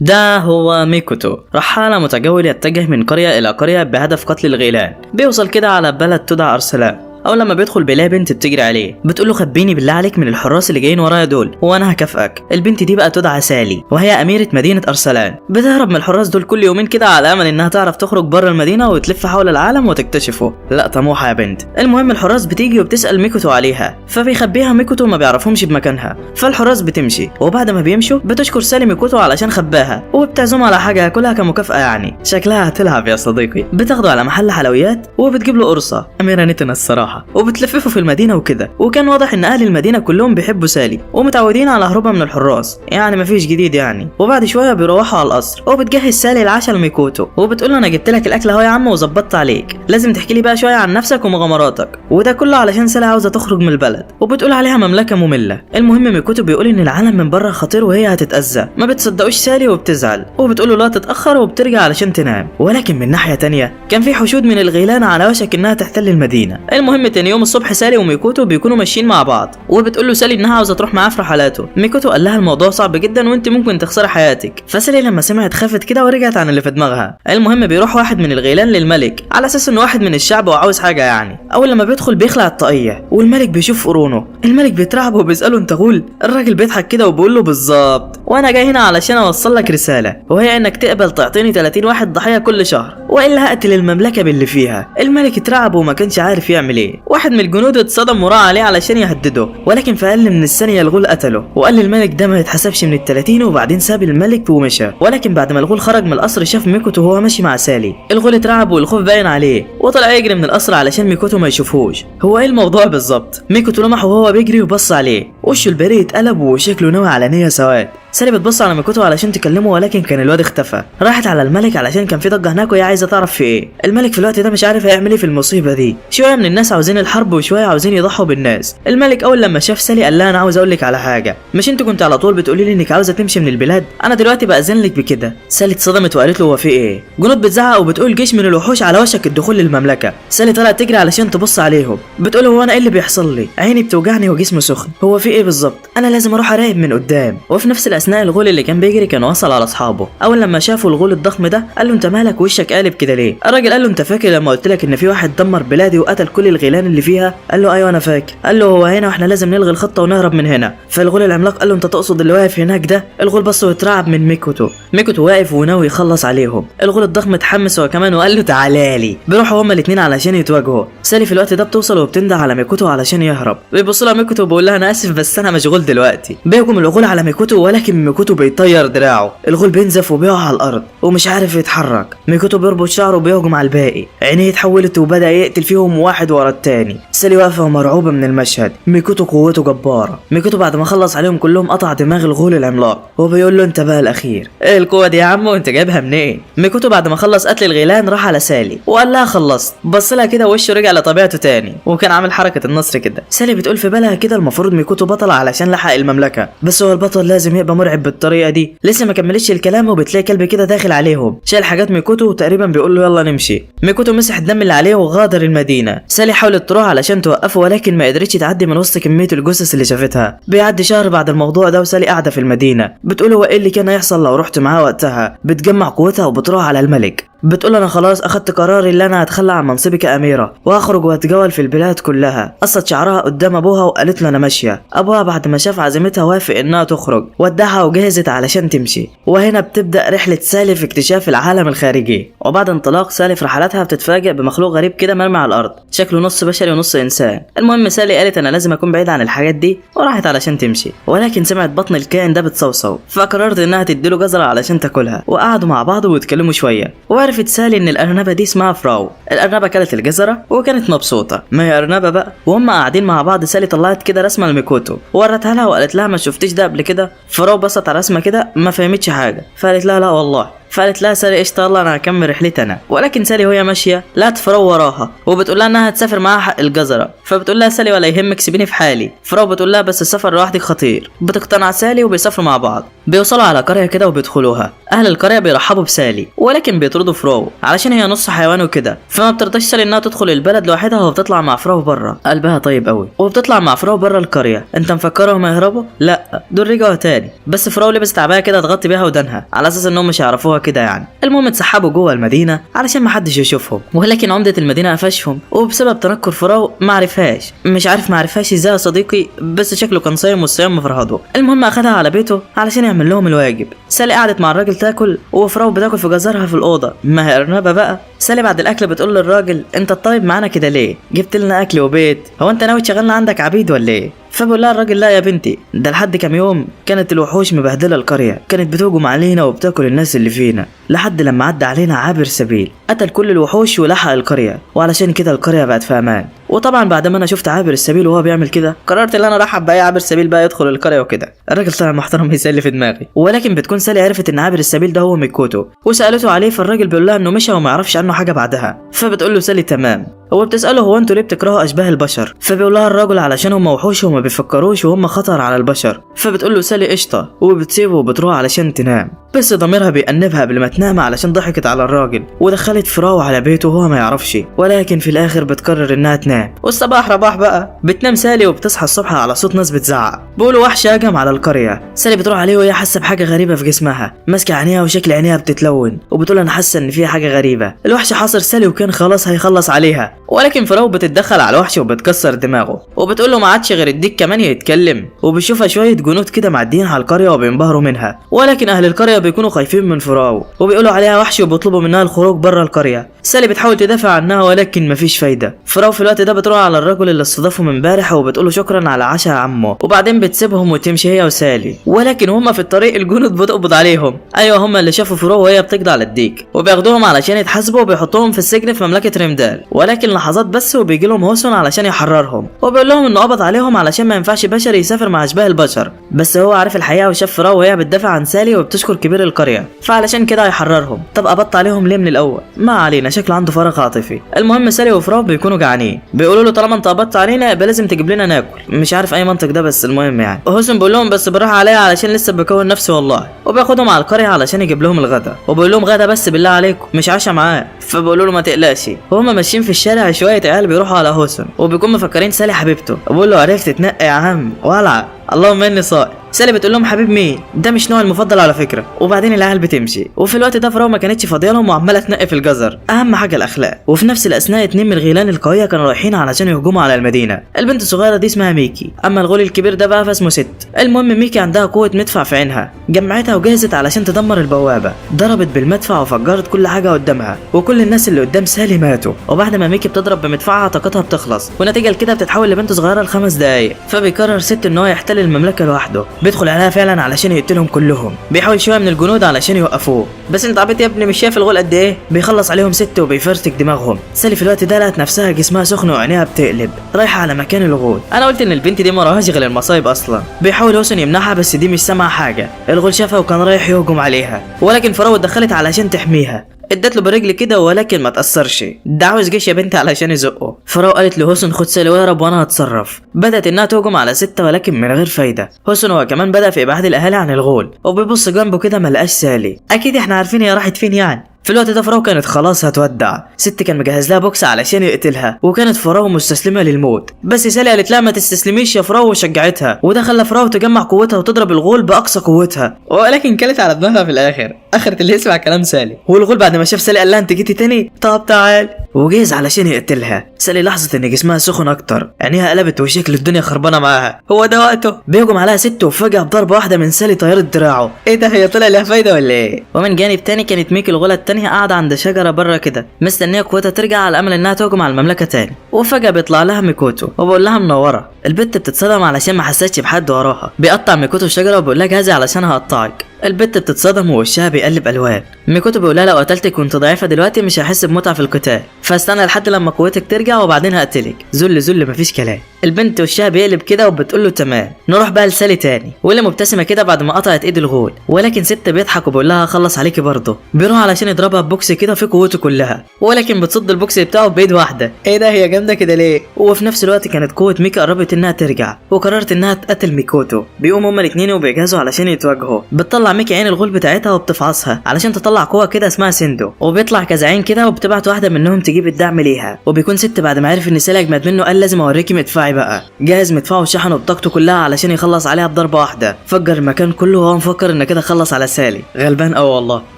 ده هو ميكوتو، رحالة متجول يتجه من قرية إلى قرية بهدف قتل الغيلان. بيوصل كده على بلد تدعى أرسلان. اول لما بيدخل بيلاقي بنت بتجري عليه، بتقول له خبيني بالله عليك من الحراس اللي جايين ورايا دول وانا هكافئك. البنت دي بقى تدعى سالي، وهي اميره مدينة ارسلان. بتهرب من الحراس دول كل يومين كده على امل انها تعرف تخرج بره المدينة وتلف حول العالم وتكتشفه. لا طموحه يا بنت. المهم الحراس بتيجي وبتسال ميكوتو عليها، فبيخبيها ميكوتو ما بيعرفهمش بمكانها. فالحراس بتمشي، وبعد ما بيمشوا بتشكر سالي ميكوتو علشان خباها، وبتعزمه على حاجة ياكلها كمكافاه. يعني شكلها هتلعب يا صديقي. بتاخده على محل حلويات وبتجيب له قرصة، اميره نتنه الصراحة، وبتلففه في المدينة وكده. وكان واضح ان اهل المدينة كلهم بيحبوا سالي ومتعودين على هروبها من الحراس، يعني مفيش جديد يعني. وبعد شوية بيروحوا على القصر، وبتجهز سالي العشاء لميكوتو وبتقول له انا جبت لك الاكل اهو يا عم وظبطت عليك، لازم تحكي لي بقى شوية عن نفسك ومغامراتك. وده كله علشان سالي عاوزه تخرج من البلد، وبتقول عليها مملكة مملة. المهم ميكوتو بيقول ان العالم من بره خطير وهي هتتاذى. ما بتصدقوش سالي وبتزعل وبتقول له لا تتاخر، وبترجع علشان تنام. ولكن من ناحية تانية كان في حشود من الغيلان على وشك انها تحتل المدينة. المهم تاني يوم الصبح سالي وميكوتو بيكونوا ماشيين مع بعض، وبتقول له سالي انها عاوزه تروح معاه في رحلاته. ميكوتو قال لها الموضوع صعب جدا وانت ممكن تخسري حياتك. فسالي لما سمعت خافت كده ورجعت عن اللي في دماغها. المهم بيروح واحد من الغيلان للملك على اساس انه واحد من الشعب وعاوز حاجة يعني. اول لما بيدخل بيخلع الطاقية والملك بيشوف قرونه. الملك بيترعب وبيساله انت غول؟ الراجل بيضحك كده وبيقول له بالظبط، وانا جاي هنا علشان اوصل لك رسالة، وهي انك تقبل تعطيني 30 واحد ضحية كل شهر والا هقتل المملكة باللي فيها. الملك اترعب وما كانش عارف يعمل ايه. واحد من الجنود اتصدم وراه عليه علشان يهدده، ولكن في اقل من الثانية الغول قتله وقال للملك ده ما يتحسبش من ال30، وبعدين ساب الملك ومشى. ولكن بعد ما الغول خرج من القصر شاف ميكوتو وهو ماشي مع سالي. الغول اترعب والخوف باين عليه وطلع يجري من القصر علشان ميكوتو ما يشوفهوش. هو ايه الموضوع بالظبط؟ ميكوتو لمحه وهو بيجري وبص عليه، وشه البريء اتقلب وشكله ناوي على نيه سواد. سالي بتبص على ميكوتو علشان تكلمه، ولكن كان الواد اختفى. راحت على الملك علشان كان في ضجه هناك وهي عايزه تعرف في ايه. الملك في الوقت ده مش عارف هيعمل ايه في المصيبة دي. شوية من الناس عاوزين الحرب وشوية عاوزين يضحوا بالناس. الملك اول لما شاف سالي قال لها انا عاوز اقول لك على حاجة، مش انت كنت على طول بتقولي لي انك عاوزه تمشي من البلاد؟ انا دلوقتي باذن لك بكده. سالي اتصدمت وقالت له هو في ايه؟ جنود بتزعق وبتقول جيش من الوحوش على وشك الدخول للمملكة. سالي طلعت تجري علشان تبص عليهم، بتقول هو انا ايه اللي بيحصل لي؟ عيني بتوجعني وجسمي سخن، هو في ايه بالظبط؟ انا لازم اروح اراقب من قدام. وفي نفس الاثناء الغول اللي كان بيجري كان وصل على اصحابه. اول لما شافوا الغول الضخم ده قال له انت مالك وشك قالب كده ليه؟ الراجل قال له انت فاكر لما قلت لك ان في واحد دمر بلادي وقتل كل الغيلان اللي فيها؟ قال له ايوه انا فاكر. قال له هو هنا واحنا لازم نلغي الخطة ونهرب من هنا. فالغول العملاق قال له انت تقصد اللي واقف هناك ده؟ الغول بص واترعب من ميكوتو. ميكوتو واقف وناوي يخلص عليهم. الغول الضخم اتحمس هو كمان وقال له تعالى لي. بيروحوا هما الاثنين علشان يتواجهوا. سالي في الوقت ده بتوصل وبتنده على ميكوتو علشان يهرب. بيبص لها ميكوتو وبيقول لها انا اسف بس انا مشغول دلوقتي. بيهجم الغول على ميكوتو، ولكن ميكوتو بيطير دراعه. الغول بينزف وبيقع على الارض ومش عارف يتحرك. ميكوتو بيربط شعره وبيهجم على الباقي. عينيه اتحولت وبدا يقتل فيهم واحد ورا التاني. سالي واقفة ومرعوبه من المشهد. ميكوتو قوته جبارة. ميكوتو بعد ما خلص عليهم كلهم قطع دماغ الغول العملاق وبيقول له انت بقى الاخير. ايه القوة دي يا عم وانت جايبها منين؟ ميكوتو بعد ما خلص قتل الغيلان راح على سالي وقال لها خلصت. بص لها كده وشه رجع لطبيعته تاني وكان عامل حركة النصر كده. سالي بتقول في بالها كده المفروض ميكوتو بطل علشان لحق المملكة، بس هو البطل لازم يبقى مرعب بالطريقة دي. لسه ما كملتش الكلام وبتلاقي كلب كده داخل عليهم شايل حاجات ميكوتو وتقريبا بيقول له يلا نمشي. ميكوتو مسح الدم اللي عليه وغادر المدينة. سالي حاولت تروح علشان توقفه ولكن ما قدرتش تعدي من وسط كمية الجثث اللي شافتها. بيعدي شهر بعد الموضوع ده وسالي قاعدة في المدينة بتقول هو ايه اللي كان هيحصل لو رحت معاه وقتها. بتجمع قوتها وبتروح على الملك، بتقول انا خلاص اخدت قراري اللي انا هتخلى عن منصبي كأميرة واخرج واتجول في البلاد كلها. قصت شعرها قدام ابوها وقالت له انا ماشية. ابوها بعد ما شاف عزيمتها وافق انها تخرج، ودعها وجهزت علشان تمشي. وهنا بتبدا رحله سالي في اكتشاف العالم الخارجي. وبعد انطلاق سالي في رحلاتها بتتفاجئ بمخلوق غريب كده مرمي على الارض، شكله نص بشري ونص انسان. المهم سالي قالت انا لازم اكون بعيد عن الحاجات دي وراحت علشان تمشي، ولكن سمعت بطن الكائن ده بتصوصو فقررت انها تديله جزرة علشان تاكلها. وقعدوا مع بعض واتكلموا شوية، وعرفت سالي ان الارنبه دي اسمها فراو. الارنبه كلت الجزره وكانت مبسوطة، ما هي ارنبه بقى. وهم قاعدين مع بعض سالي طلعت كده رسمه لميكوتو وورتها لها وقالت لها ما شفتيش ده قبل كده؟ فراو بصت على الرسمة كده ما فهمتش حاجة، فقالت لها لا والله. فقالت لها سالي قشطه يلا انا هكمل رحلتي انا. ولكن سالي وهي ماشية لقت فراو وراها وبتقول لها انها هتسافر معاها حق الجزره. فبتقول لها سالي ولا يهمك سيبيني في حالي. فراو بتقول لها بس السفر لوحدك خطير. بتقتنع سالي وبيسافروا مع بعض. بيوصلوا على قرية كده وبيدخلوها. اهل القرية بيرحبوا بسالي، ولكن بيطردوا فراو علشان هي نص حيوان وكده. فما بترضاش سالي انها تدخل البلد لوحدها، وبتطلع مع فراو بره. قلبها طيب قوي، وبتطلع مع فراو بره القرية. انت مفكرهم هيهربوا؟ لا، دول رجعوا تاني. بس فراو لبست عباية كده تغطي بيها ودانها على اساس انهم مش هيعرفوها كده يعني. المهم اتسحبوا جوه المدينة علشان ما حدش يشوفهم، ولكن عمده المدينة قفشهم، وبسبب تنكر فراو ما عرفهاش. مش عارف ما عرفهاش ازاي يا صديقي، بس شكله كان صايم والصيام مفرهده. المهم اخدها على بيته علشان يعمل لهم الواجب. سالي قعدت مع الراجل تاكل، وفراو بتاكل في جزرها في الاوضة، ما هي ارنبه بقى. سالي بعد الاكل بتقول للراجل انت الطيب معانا كده ليه؟ جبت لنا اكل وبيت، هو انت ناوي تشغلنا عندك عبيد ولا ايه؟ فبقول لها الراجل لا يا بنتي، ده لحد كام يوم كانت الوحوش مبهدله القرية، كانت بتهجم علينا وبتاكل الناس اللي فينا، لحد لما عدى علينا عابر سبيل قتل كل الوحوش ولحق القرية، وعلشان كده القرية بقت في امان. وطبعا بعد ما انا شفت عابر السبيل وهو بيعمل كده قررت ان انا ارحب باي عابر سبيل بقى يدخل القرية وكده. الراجل طلع محترم يسالي في دماغي، ولكن بتكون سالي عرفت ان عابر السبيل ده هو ميكوتو، وسالته عليه، فالراجل بيقول لها انه مشى وما يعرفش عنه حاجة بعدها. فبتقول له سالي تمام. هو بتساله هو انتوا ليه بتكرهوا اشباه البشر؟ فبيقول لها الراجل علشان هم وحوش وما بيفكروش وهم خطر على البشر. فبتقول له سالي قشطه، وبتسيبه وبتروح علشان تنام، بس ضميرها بيأنبها قبل ما تنام علشان ضحكت على الراجل ودخلت فراو على بيته وهو ما يعرفش. ولكن في الاخر بتقرر انها تنام، والصباح رباح بقى. بتنام سالي وبتصحى الصبح على صوت ناس بتزعق، بيقولوا وحش هجم على القرية. سالي بتروح عليه وهي حاسه بحاجة غريبة في جسمها، ماسكه عينيها وشكل عينيها بتتلون، وبتقول انا حاسه ان في حاجة غريبة. الوحش حاصر سالي وكان خلاص هيخلص عليها، ولكن فراو بتتدخل على الوحش وبتكسر دماغه، وبتقول له ما عادش غير الديك كمان يتكلم. وبيشوفها شوية جنود كده معديين على القرية وبينبهروا منها، ولكن اهل القرية بيكونوا خايفين من فراو وبيقولوا عليها وحش وبيطلبوا منها الخروج بره القرية. سالي بتحاول تدافع عنها ولكن مفيش فايده. فراو في الوقت ده بتروح على الرجل اللي استضافة من امبارح وبتقوله شكرا على عشاء عمه، وبعدين بتسيبهم وتمشي هي وسالي. ولكن هما في الطريق الجنود بتقبض عليهم. ايوه هما اللي شافوا فراو وهي بتقضي على الديك، وبياخدوهم علشان يتحاسبوا وبيحطوهم في السجن في مملكة ريمدال. ولكن لحظات بس وبيجي لهم هوسون علشان يحررهم، وبيقول لهم انه قبض عليهم علشان ما ينفعش بشر يسافر مع اشباه البشر. بس هو عارف الحقيقة وشاف فراو وهي بتدافع عن سالي وبتشكر كبير القرية، فعلشان كده هيحررهم. طب قبضت عليهم ليه من الاول؟ ما علينا، شكله عنده فراغ عاطفي. المهم سالي وفراو بيكونوا جعانين، بيقولوا له طالما انت قبضت علينا يبقى لازم تجيب لنا ناكل. مش عارف اي منطق ده، بس المهم يعني هوسون بيقول لهم بس بالراحة عليا علشان لسه بكون نفسي والله. وبياخدهم على القرية علشان يجيب لهم الغدا، وبيقول لهم غدا بس بالله عليكم مش عشا معاه. فبيقولوا له ما تقلقش. وهما ماشيين في الشارع شوية عيال بيروحوا على هوسون وبيكون مفكرين سالي حبيبته، وبيقول له عرفت تنقي يا عم ولع اللهم اني صائم. سالي بتقول لهم حبيب مين؟ ده مش نوع المفضل على فكرة. وبعدين العيال بتمشي، وفي الوقت ده فراو ما كانتش فاضية لهم وعماله تنقي في الجزر، اهم حاجة الاخلاق. وفي نفس الاثناء اتنين من الغيلان القوية كانوا رايحين علشان يهجموا على المدينة. البنت الصغيرة دي اسمها ميكي، اما الغول الكبير ده بقى فاسمه ست. المهم ميكي عندها قوة مدفع في عينها، جمعتها وجهزت علشان تدمر البوابة. ضربت بالمدفع وفجرت كل حاجة قدامها، وكل الناس اللي قدام سالي ماتوا. وبعد ما ميكي بتضرب بمدفعها طاقتها بتخلص، ونتيجة لكده بتتحول لبنت صغيرة ل5 دقايق. فبيقرر ست ان هو يحتل المملكة لوحده. بيدخل عليها فعلا علشان يقتلهم كلهم. بيحاول شوية من الجنود علشان يوقفوه، بس انت عبيط يا ابني مش شايف الغول قد ايه؟ بيخلص عليهم ست وبيفرتك دماغهم. سالي في الوقت ده لقت نفسها جسمها سخن وعينيها بتقلب، رايحة على مكان الغول. انا قلت ان البنت دي ما وراهاش غير المصايب اصلا. بيحاول هوسن يمنعها بس دي مش سامعه حاجة. الغول شافها وكان رايح يهجم عليها، ولكن فراو اتدخلت علشان تحميها. ادت له برجل كده ولكن ما تاثرش. ده عاوز جيش يا بنت علشان يزقه. فراو قالت لهوسن خد سالي واهرب وانا هتصرف. بدات انها تهجم على 6 ولكن من غير فايده. هوسن هو كمان بدا في ابعاد الاهالي عن الغول، وبيبص جنبه كده ما لقاش سالي. اكيد احنا عارفين هي راحت فين يعني. في الوقت ده فراو كانت خلاص هتودع. ست كان مجهز لها بوكس علشان يقتلها، وكانت فراو مستسلمه للموت، بس سالي قالت لها ما تستسلميش يا فراو وشجعتها، وده خلى فراو تجمع قوتها وتضرب الغول باقصى قوتها، ولكن كلت على دماغها في الاخر. اخرة اللي يسمع كلام سالي. والغول بعد ما شاف سالي قال لها انت جيتي تاني؟ طب تعال، وجهز علشان يقتلها. سالي لاحظت ان جسمها سخن اكتر، عينيها قلبت وشكل الدنيا خربانة معاها. هو ده وقته. بيهجم عليها ست وفجأة بضربه واحدة من سالي طيرت دراعه. ايه ده، هي طلع لها فايده ولا ايه؟ ومن جانب تاني كانت ميكي الغولة التانية قاعدة عند شجرة بره كده مستنيه قوتها ترجع على امل انها تهجم على المملكة تاني. وفجأة بيطلع لها ميكوتو وبقول لها منورة. البت بتتصدم علشان ما حستش بحد وراها. بيقطع ميكوتو الشجرة وبيقول لها جهزي علشان هقطعك. البت بتتصدم ووشها بيقلب الوان. ميكوتو بيقول لها لو قتلتك وانت ضعيفة دلوقتي مش هحس بمتعه في القتال، فاستنى لحد لما قوتك ترجع وبعدين هقتلك. ذل ذل مفيش كلام. البنت وشها بيقلب كده وبتقول له تمام. نروح بقى لسالي تاني واللي مبتسمة كده بعد ما قطعت ايد الغول، ولكن ست بيضحك وبيقول لها خلص عليكي برضه. بيروح علشان يضربها ببوكس كده في قوته كلها، ولكن بتصد البوكس بتاعه بايد واحدة. ايه ده هي جامدة كده ليه؟ وفي نفس الوقت كانت قوة ميكا قربت انها ترجع وقررت انها تقتل ميكوتو. بيقوموا هما الاثنين وبيجهزوا علشان يتواجهوا. بتطلع ميكي عين الغول بتاعتها وبتفعصها علشان تطلع قوة كده اسمها سيندو، وبيطلع كذا عين كده وبتبعت واحدة منهم تجيب الدعم ليها. وبيكون ست بعد ما عرف ان سالي اجمد منه قال لازم اوريكي مدفعي بقى. جهز مدفعه وشحنه بطاقته كلها علشان يخلص عليها بضربه واحدة. فجر المكان كله وهو مفكر ان كده خلص على سالي، غلبان قوي والله.